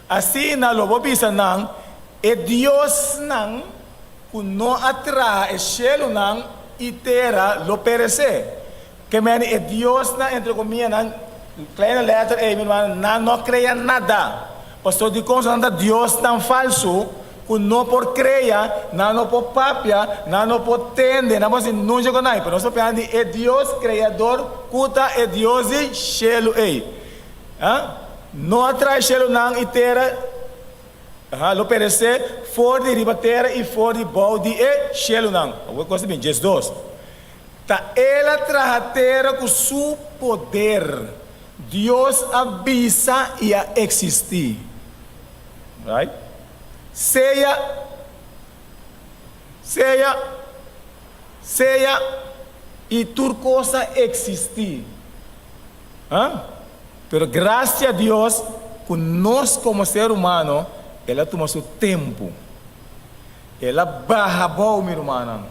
Asina lo bo bisa nan, E diosnan ku no a traha e shelunan i tera lo peresé. Ke meni e diosnan, entre komianan, kleine lèter ei, mi rumannan, nan no a krea nada. Pasobra dikon nan ta diosnan falsu ku no por krea, nan no por papia, nan no por tende, nan por hasi nuncha ku nan. Pero nos ta papia di e Dios kreador ku ta e Dios di shelu ei. Ha? No a trae shelunan i tera, ha, lo peresé for di riba tera i for di bou di e shelunan. Awor kos ta bin, 12. Ta El a traha tera ku Su poder. Dios a bisa i a eksistí. Right? Sea, sea, sea, i tur kos a eksistí. Ha? Pero gracia Dios cu nos como ser humano El a tuma su tempo. El a baha abou mi rumannan.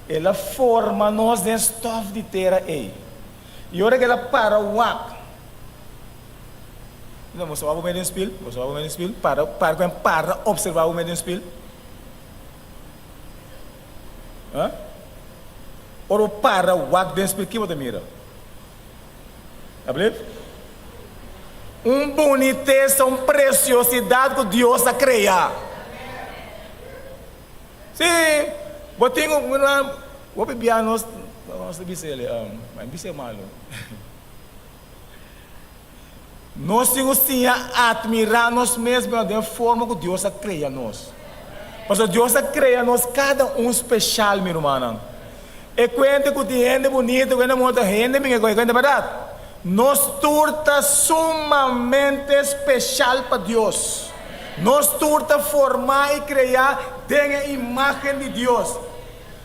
El a forma nos den stof di tera ey. Y ora cu El a para wak. No, bo sa wak bo mes den spiel? Bo sa wak bo mes den spiel? Para, para cu para observa bo mes den spiel. Ha? Ora bo para wak den spiel, ki bo ta mira? Ablief? Un bunitesa, un preciosidad cu Dios a crea. Sí, bo tin un, hopi bia nos, nos ta bisa el, um, bisa malo. Nos tin cu siña admira nos mes den forma cu Dios a crea nos. Pasobra Dios a crea nos cada un special, mi rumannan. E cuenta cu tin hende bunito cu hende morto, hende mi ke coge cuenta berdad. Nos tur ta sumamente special pa Dios. Nos tur ta forma y crea den e imagen di Dios.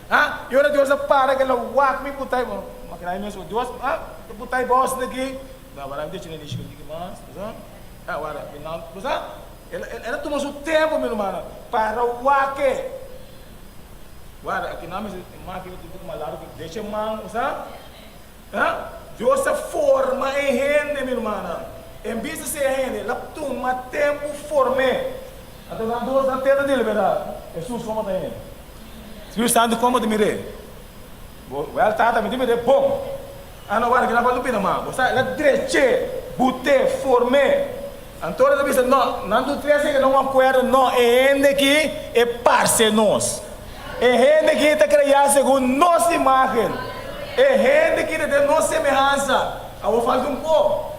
Ah, y ora Dios a para ke lo wak mi putay, makina mi mes, Dios, ah, putay bos aki. No, wara mi ta chine nishi un tiki mas, bo sa? Ah, wara, mi nan, bo sa? El, el, el a tuma su tempo, mi rumannan, para wak e. Wara, aki nan mester e man aki un tiki mas largu, decha e man, bo sa? Ah, Dios a forma e hende, mi rumannan. En bista si e hende, el a tuma tempu form'é. Anto nan dos nan tenta dile, berdad? Hesus komo ta hende? Spiritu Santu komo ta mir'é? Bo, wèl, Tata, mi ta mir'é bon. A no wak kila pa lupina ma bo sa el a drech'é, but'é, form'é. Anto el a bisa, No, nan tur tres a yega na un akuerdo, no, e hende aki e parse nos. E hende aki ta kreá segun nos imágen. E hende aki ta den nos semehansa. Awor falta un ko.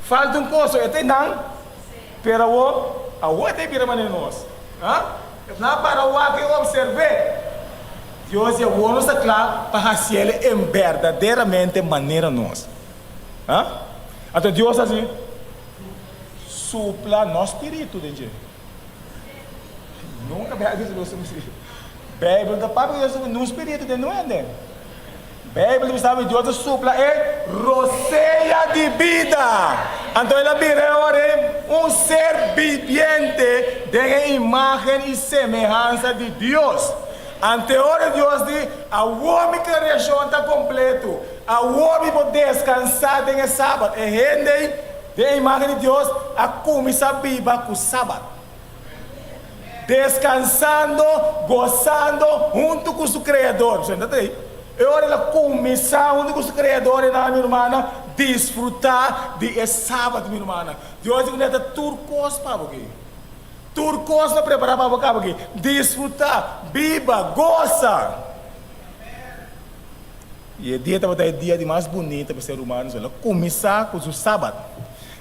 Falta un kos, e ta einan, pero awor, awor e ta bira manera nos. Ha? Nan a para wak i observ'é. Dios di awor nos ta kla pa hasiel en berdaderamente manera nos. Ha? Anto Dios hasi supla nos spiritu den dje. Nunka Bijbel ta bisa nos. Bijbel ta papia ku Dios ta nos spiritu den nuende. Bijbel ta bisa mi Dios ta supla e rosea di bida. Anto el a bira e ora ei un ser bibiente den e imagen i semehansa di Dios. Anto e ora Dios di, Awor mi kreashon ta kompleto. Awor mi por deskansá den e Sabat. E hende ei den e imagen di Dios a kuminsá biba ku Sabat. Deskansando, gosando huntu ku su Kreador. Senta ta ei. E ora el a kuminsá huntu ku su Kreador, e nan, mi rumannan, disfrutá di e Sabat, mi rumannan. Dios di ku ta tur kos pa bo aki. Tur kos ta prepará pa bo kaba aki. Disfrutá, biba, gosa. I e dia tabata e dia di mas bunita pa ser humano. El a kuminsá ku su Sabat.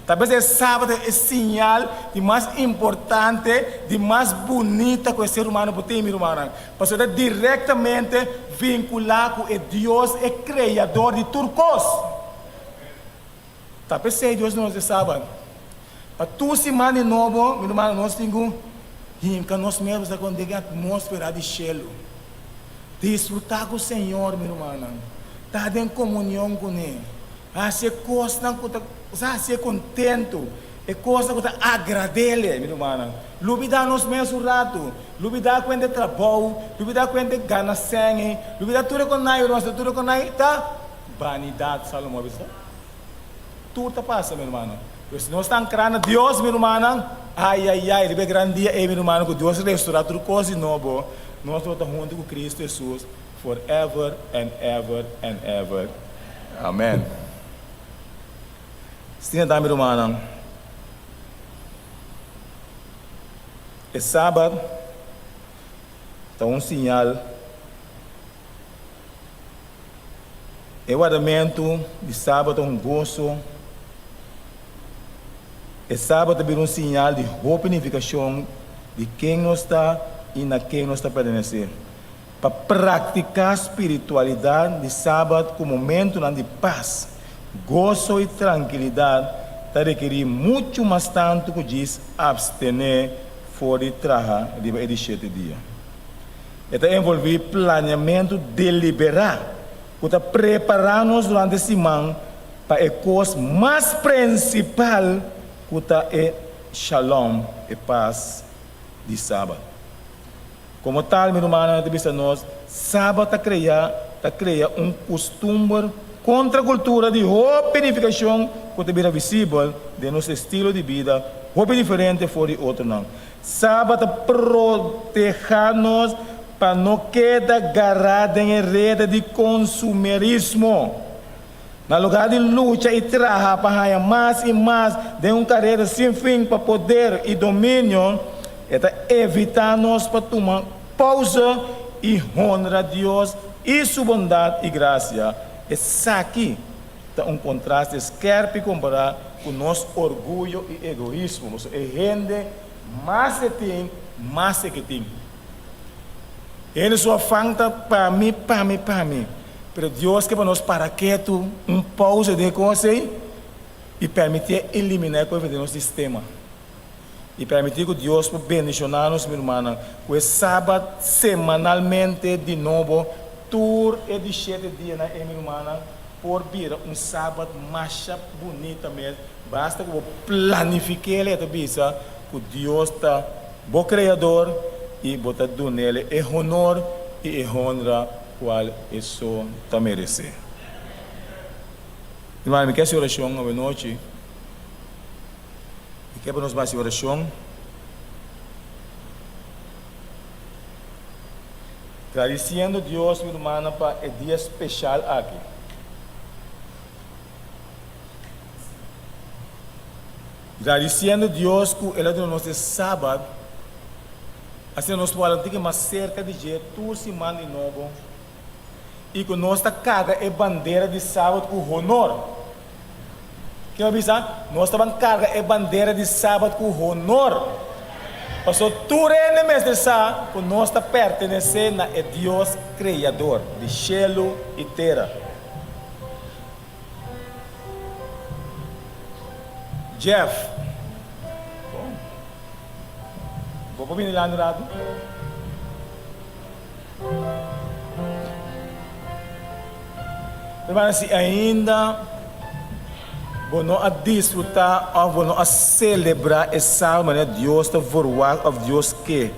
Ta bes e sabat ta e siñal di mas importante, di mas bunita ku e ser humano por tin, mi rumannan, pasobra e ta direktamente vinkulá ku e Dios, e Kreador di tur kos. Ta p'esei Dios nos e sabat. Pa tur siman di nobo, mi rumannan, nos tin ku hinka nos mes pa sa kon den e atmósfera di shelu. Disfrutá ku Señor, mi rumannan. Ta den komunion kuné. Hasi e kosnan ku ta hasié kontentu, e kosnan ku ta agrad'El, mi rumannan. Lubidá nos mes un ratu. Lubidá kuenta e trabou, lubidá kuenta e gana sèn, lubidá tur e konai, mi rumannan, tur e konai ta banidat, Salomon a bisa. Tur ta pasa, mi rumannan. Pero si nos ta ankrá na Dios, mi rumannan, ai, ai, ai, riba e gran dia ei, mi rumannan, ku Dios restorá tur kos di nobo, nos lo ta huntu ku Kristu Hesus forever and ever and ever. Amen. Asina ta, mi rumannan, e Sabat ta un siñal. E wardamentu di Sabat ta un goso. E Sabat ta bira un siñal di hopi nifikashon di ken nos ta i na ken nos ta pertenesé. Pa praktiká spiritualidat di Sabat ku momentunan di pas, goso i trankilidat ta rekerí muchu mas tantu ku djis apstené for di traha riba e di shete dia. E ta envolví planeamentu deliberá ku ta prepará nos durante siman pa e kos mas prinsipal ku ta e shalom, e pas di Sabat. Komo tal, mi rumannan, ta bisa nos, Sabat ta krea ta krea un kustumber kontra kultura di hopi nifikashon ku ta bira visibel den nos estilo di bida hopi diferente for di otronan. Sabat ta protehá nos pa no keda gará den e reda di konsumerismo. Na lugá di lucha i traha pa haña mas i mas den un karera sin fin pa poder i dominio, e ta evitá nos pa tuma pousa i honra Dios i su bondat i grasia. Esaki ta un kontraste skèrpi kompará ku nos orguyo i egoismo. Pasobra e hende mas e tin, mas e ke tin. Hende su afan ta pa mi, pa mi, pa mi. Pero Dios ke pa nos para ketu un pousa den e kos ei i permitié eliminá e kos ei for di nos sistema. I permití ku Dios por bendishoná nos, mi rumannan, ku e Sabat semanalmente di nobo, tur e di shete dianan ei, mi rumannan, por bira un Sabat masha bunita mes, basta ku bo planifik'el, e ta bisa ku Dios ta bo Kreador i bo ta dun'el e honor i e honra kual e so ta meresé. Mi rumannan, mi ke hasi orashon awenochi. I ke pa nos basi orashon? Gradisiendo Dios, mi rumannan, pa e dia speshal aki. Gradisiendo Dios ku El a duna nos e Sabat, asina nos por hala un tiki mas serka di dje tur siman di nobo, i ku nos ta karga e bandera di Sabat ku honor. Ken a bisa? Nos ta ban karga e bandera di Sabat ku honor. Pasobra tur hende mester sa ku nos ta pertenesé na e Dios Kreador di shelu i tera. Jeff, Bon. Bo por bini landa un ratu? Hermano, si ainda bo no a disfrutá òf bo no a selebrá e Sabat manera Dios ta verwagt òf Dios ke,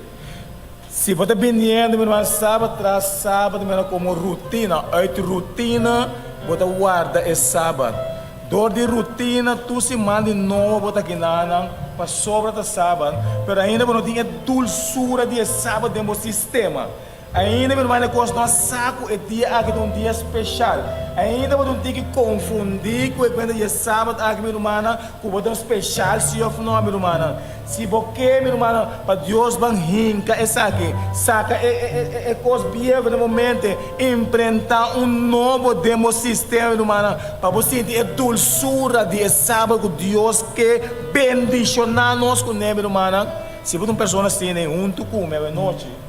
si bo ta biniendo, mi hermano, Sabat tras Sabat, mi hermano, komo rutina, uit rutina bo ta warda e Sabat. Dor di rutina tur siman di nobo bo ta gina nan pasobra ta Sabat, pero ainda bo no tin e dulsura di e Sabat den bo sistema. Ainda mi ruman e kos no a sa ku e dia aki ta un dia speshal. Ainda bo ta un tiki konfundí ku e kuenta di e Sabat aki mi rumannan, ku bo ta un speshal si òf no mi rumannan. Si bo ke mi rumannan pa Dios ban hinka esaki, saka e e e kos bieu na bo mente, imprentá un nobo den bo sistema mi rumannan, pa bo sinti e dulsura di e Sabat ku Dios ke bendishoná nos kuné mi rumannan. Si bo ta un persona asina huntu ku mi awenochi.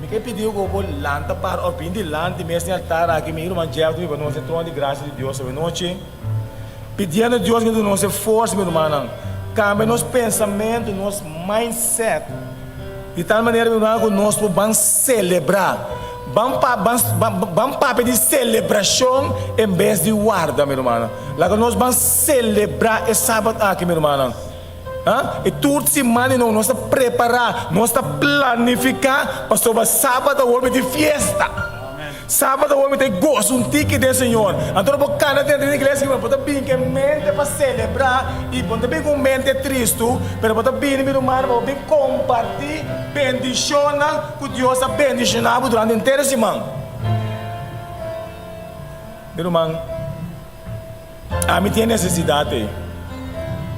Mi ke pidi ku bo lanta para òf bin dilanti mes den altar aki, mi ruman Jeff ta biba nos den trono di grasia di Dios awenochi. Pidiendo Dios ku duna nos e forsa, mi rumannan, kambia nos pensamentu, nos mindset, di tal manera, mi rumannan, ku nos por ban selebrá. Ban pa, ban, ban papia di selebrashon en bes di warda, mi rumannan. Laga nos ban selebrá e Sabat aki, mi rumannan. Ha? I tur siman di nos, nos ta prepará, nos ta planifiká, pasobra Sabat awor mi tin fiesta. Sabat awor mi ta gosa un tiki den Señor. Anto no por kana dentro di iglesia, bo ta bin ku e mente pa selebrá i bo no ta bin ku un mente tristu, pero bo ta bini, mi rumannan, pa bo bin kompartí bendishonnan ku Dios a bendishoná bo durante henter e siman. Mi ruman. Ami tin e nesesidat ei.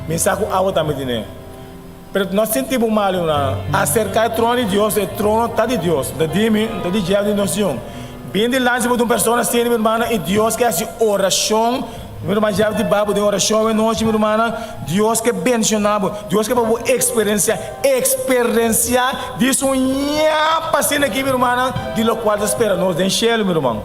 Mi sa ku abo tambe tine. Pero no sinti bo malu na aserka e trono di Dios, e trono ta di Dios. N ta di mi, N ta di djel di nos Sion. Bin dilanti bo di un persona asina, mi rumannan, i Dios ke hasi orashon. Mi ruman djel di ba bo den orashon awe nochi, mi rumannan. Dios ke bendishoná bo. Dios ke pa bo eksperensiá, eksperensiá di su ñapa asina aki, mi rumannan, di lokual ta spera nos den shelu, mi ruman.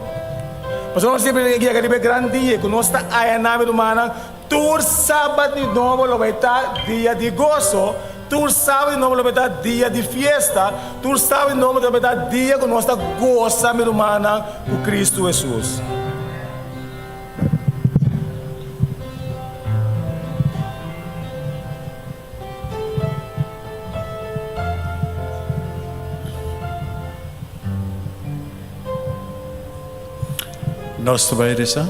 Pasobra nos siempre tin yega riba e gran dia ku nos ta ayaná, mi rumannan, tur sabat di nobo lo bai ta dia di goso, tur sabat di nobo lo bai ta dia di fiesta, tur sabat di nobo lo bai ta dia ku nos ta gosa, mi rumannan, ku Kristu Hesus. Nos ta bai resa.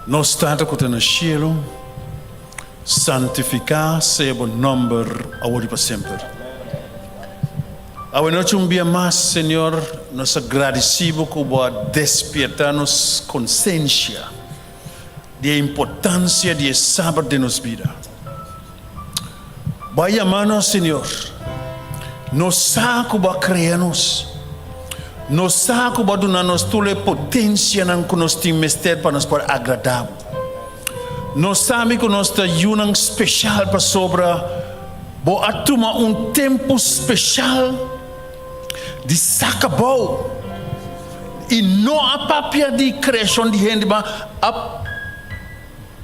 Nos Tata ku ta na shelu, santifiká sea bo nòmber awor i pa semper. Awe nochi un bia mas, Señor, nos a gradisí bo ku bo a despiertá nos konsensia di e importansia di e Sabat den nos bida. Bo a yama nos, Señor. Nos sa ku Bo a krea nos. Nos sa ku Bo a duna nos tur e potensianan ku nos tin mester pa nos por agradá Bo. Nos sabi ku nos ta yunan speshal pasobra Bo a tuma un tempu speshal di saka bou i no a papia di kreashon di hende, ma a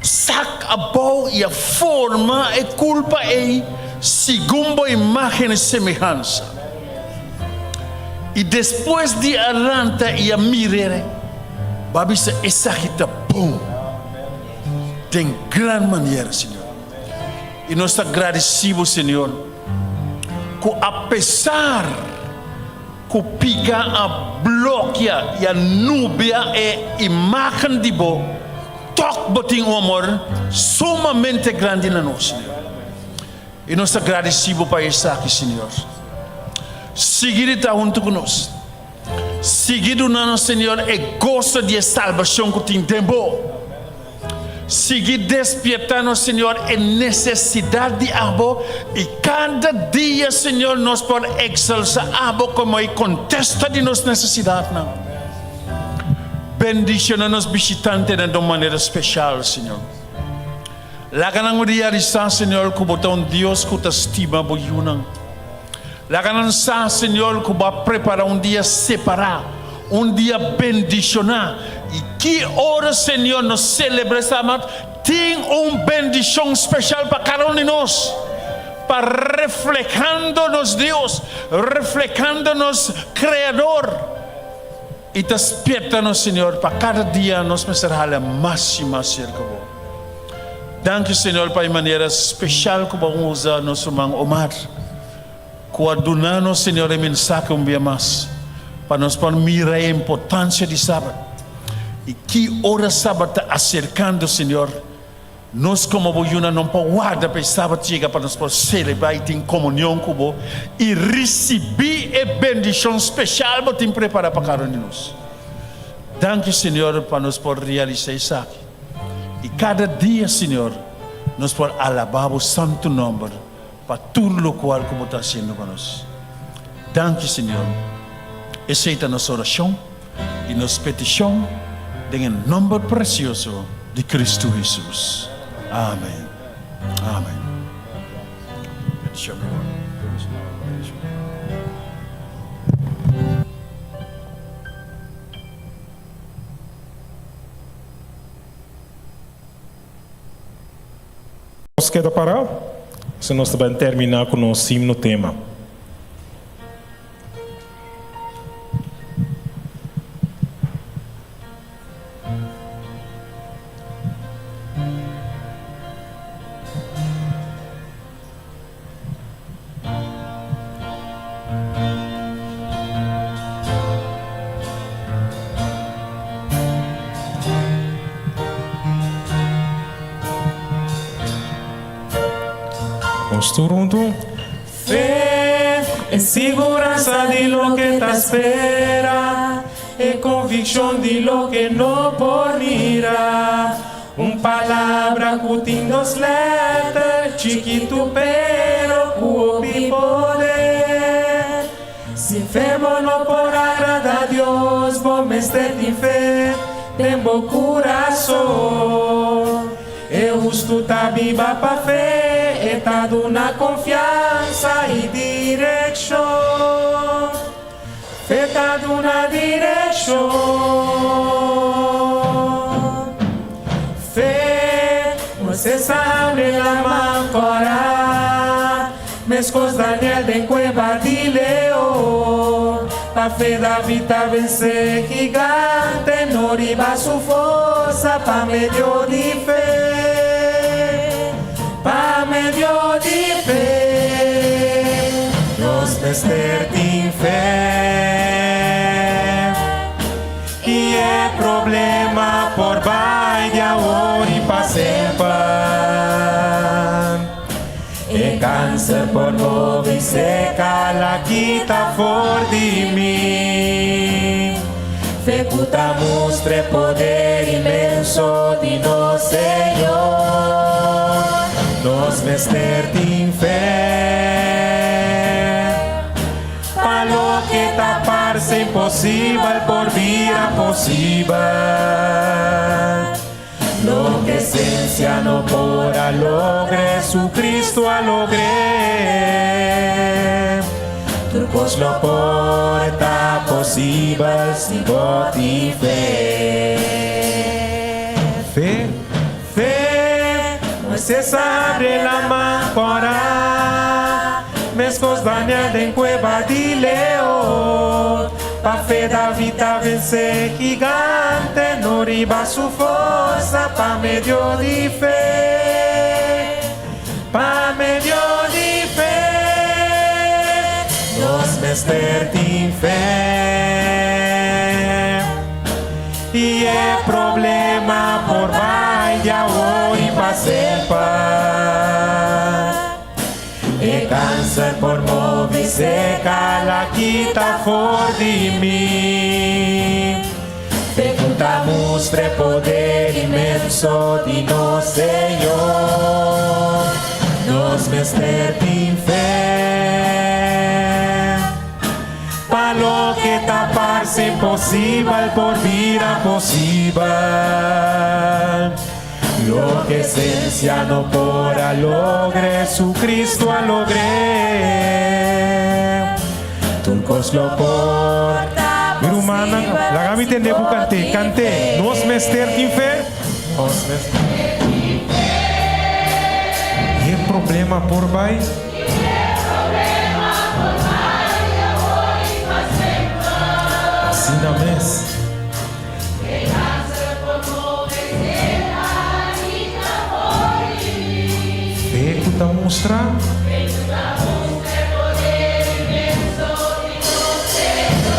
Sak abou i a forma e kulpa ei segun bo imágen i semehansa. I despues di a lanta i a mir'é, bo a bisa, Esaki ta bon den gran manera, Señor. I nos ta gradisí bo, Señor, ku apesar ku pika a blokia i a nubia e imágen di bo, Tòg bo tin un amor sumamente grandi na nos, Señor. I nos ta gradisí bo pa esaki, Señor. Sigui di ta huntu ku nos. Sigui duna nos, Señor, e goso di e salbashon ku tin den bo. Sigui despiertá nos, Señor, e nesesidat di abo, i kada dia, Señor, nos por eksalsá abo komo e kontesta di nos nesesidatnan. Bendiciona nos bishitantenan den un manera special, Señor. Laga nan realisa, Señor, cu Bo ta un Dios cu ta stima Bo yunan. Laga nan sa, Señor, cu Bo a prepara un dia separa, un dia bendiciona. Y ki ora, Señor, nos celebra e Sabat, tin un bendicion special pa cada un di nos, pa reflehando nos Dios, reflehando nos Creador. I ta spierta nos, Señor, pa kada dia nos mester hala mas i mas serka Bo. Danki, Señor, pa e manera speshal ku Bo a usa nos ruman Omar, ku a duna nos, Señor, e mensahe un bia mas, pa nos por mira e importansia di Sabat i ki ora Sabat ta aserkando, Señor. Nos komo bo yunan no por warda pa e Sabat yega pa nos por selebrá i tin komunion ku bo i risibí e bendishon speshal bo tin prepará pa kada un di nos. Danki, Señor, pa nos por realisá esaki. I kada dia, Señor, nos por alabá bo santu nòmber pa tur lokual ku bo ta hasiendo pa nos. Danki, Señor. Esei ta nos orashon. I nos petishon den e nomber presioso di Kristu Hesus. Amen. Amen. Bendishon mi ruman. keda pará. Asina nos ta bai terminá ku nos himno tema. Nos tur huntu. Fe e siguransa di loke ta spera, e konvikshon di loke no por mira. Un palabra ku tin dos lèter, chikitu pero ku hopi poder. Sin fe bo no por agrada Dios, bo mester tin fe den bo kurason. E hustu ta biba pa fe, e ta duna konfiansa i direkshon. Fe ta duna direkshon. Fe, Moises a habri laman kòrá, meskos Daniel den kueba di leon. Pa fe David a vense gigante, no riba su forsa, pa medio di fe. Pa medio di fe nos mester tin fe i e problema por bai di awor i pa semper. E kanser por movi seka la kita for di mi. Fe ku ta mustra e poder inmenso di nos Señor. Nos mester tin fe pa loke ta parse imposibel por bira posibel. Loke siensia no por a logre, Jesucristo a logr'é. Tur kos lo por ta posibel si bo tin fe. Fe, fe, Moises a abri laman kòrá, meskos Daniel den kueba di leon. Pa fe David a vense gigante, no riba su forsa, pa medio di fe, pa medio di fe, nos mester tin fe. I e problema por bai di awor i pa semper. E kanser por movi seka la kita for di mi. Fe ku ta mustra e poder inmenso di nos Señor. Nos mester tin fe pa loke ta parse imposibel por bira posibel. Loke sensia no por a logre, Jesucristo a logr'é. Tur kos lo por. Mi rumannan, laga mi tende ku kant'é. Kant'é, Nos mester tin fe. Nos mester tin fe. I e problema por bai. Asina mes. Fe ku ta mustra.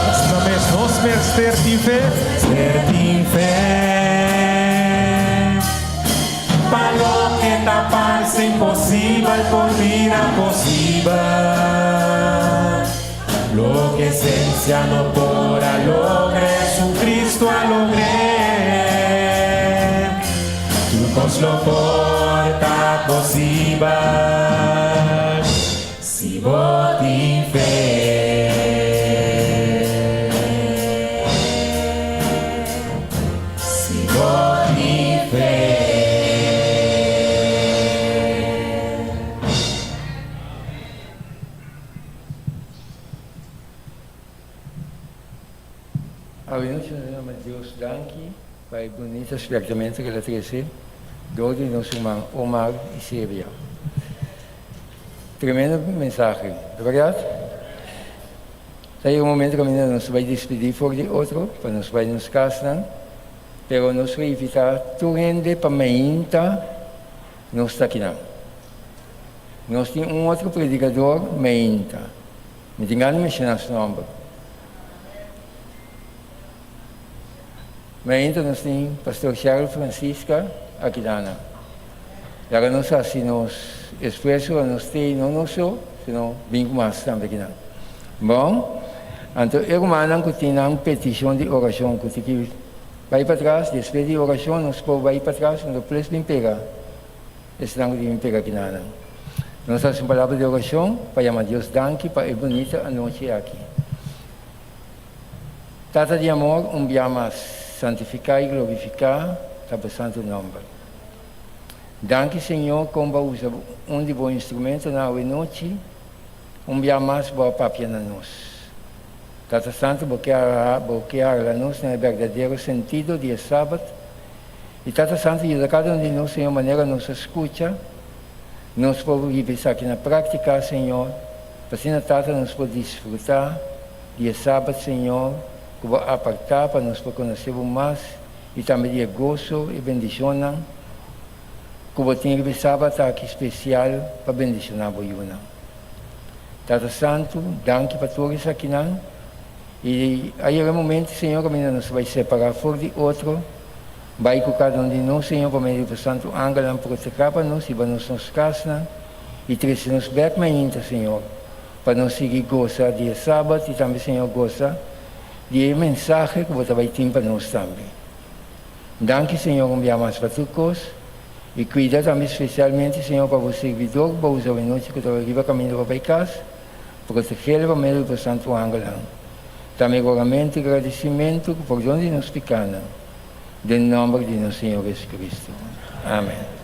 Asina mes nos mester tin fe. Mester tin fe. Pa loke ta parse imposibel por bira posibel. Loke sensia no por a logre, Jesucristo a logr'é. Tur kos lo por ta posibel, si bo tin fe. Si bo tin fe. Awe nochi nos yama Dios danki pa e bunita spièrtamentu ku el a trese. Dor di nos ruman Omar i Sebia. Tremendo mensahe, ta bèrdat? Ta yega un momento kaminda nos ta bai despedí for di otro pa nos bai nos kasnan, pero nos lo invitá tur hende pa meinta nos ta akinan. Nos tin un otro predikador meinta. Mi tin gana di menshoná su nòmber. Mainta nos tin Pastor Cheryl Francisca Aquilana. Laga nos haci nos esfuerzo pa nos tei no nos so, sino bin cu mas tambe akinan. Bon, anto e rumannan cu tin nan peticion di oracion cu tin ki bay patras, despues di oracion nos por bay patras, anto ples bin pega esnan cu tin bin pega akinanan. Nos haci un palabra di oracion pa yama Dios danki pa e bunita anochi aki. Tata di amor, un bia mas santifiká i glorifiká ta bo santu nòmber. Danki Señor kon bo a usa un di bo instrumentonan awe nochi, un bia mas bo a papia na nos. Tata Santu bo ke bo ke harla nos na e berdadero sentido di e Sabat, i Tata Santu yuda kada un di nos Señor manera nos a skucha, nos por hiba esaki na práktika Señor, pa asina Tata nos por disfrutá Di e Sabat, Señor, ku Bo a apartá pa nos por konosé Bo mas i tambe di e goso i bendishonnan ku Bo tin riba e Sabat aki spesial pa bendishoná Bo yunan. Tata Santu, danki pa tur esakinan i a yega e momento, Señor, kaminda nos ta bai separá for di otro, bai ku kada un di nos, Señor, pa medio di Bo santu angelnan protehá pa nos, hiba nos nos kasnan i trese nos bèk mainta, Señor. Pa nos sigui gosa di e Sabat i tambe Señor gosa di e mensahe ku bo ta bai tin pa nos tambe. Danki Señor un bia mas pa tur kos i kuida tambe spesialmente Señor pa bo sirbidor ku bo usa awenochi ku ta bai riba kaminda pa bai kas, protegel pa medio di bo santu angelnan. Tambe rogamento i gradisimentu ku pordon di nos pikanan den nomber di nos Señor Jesucristo. Amen.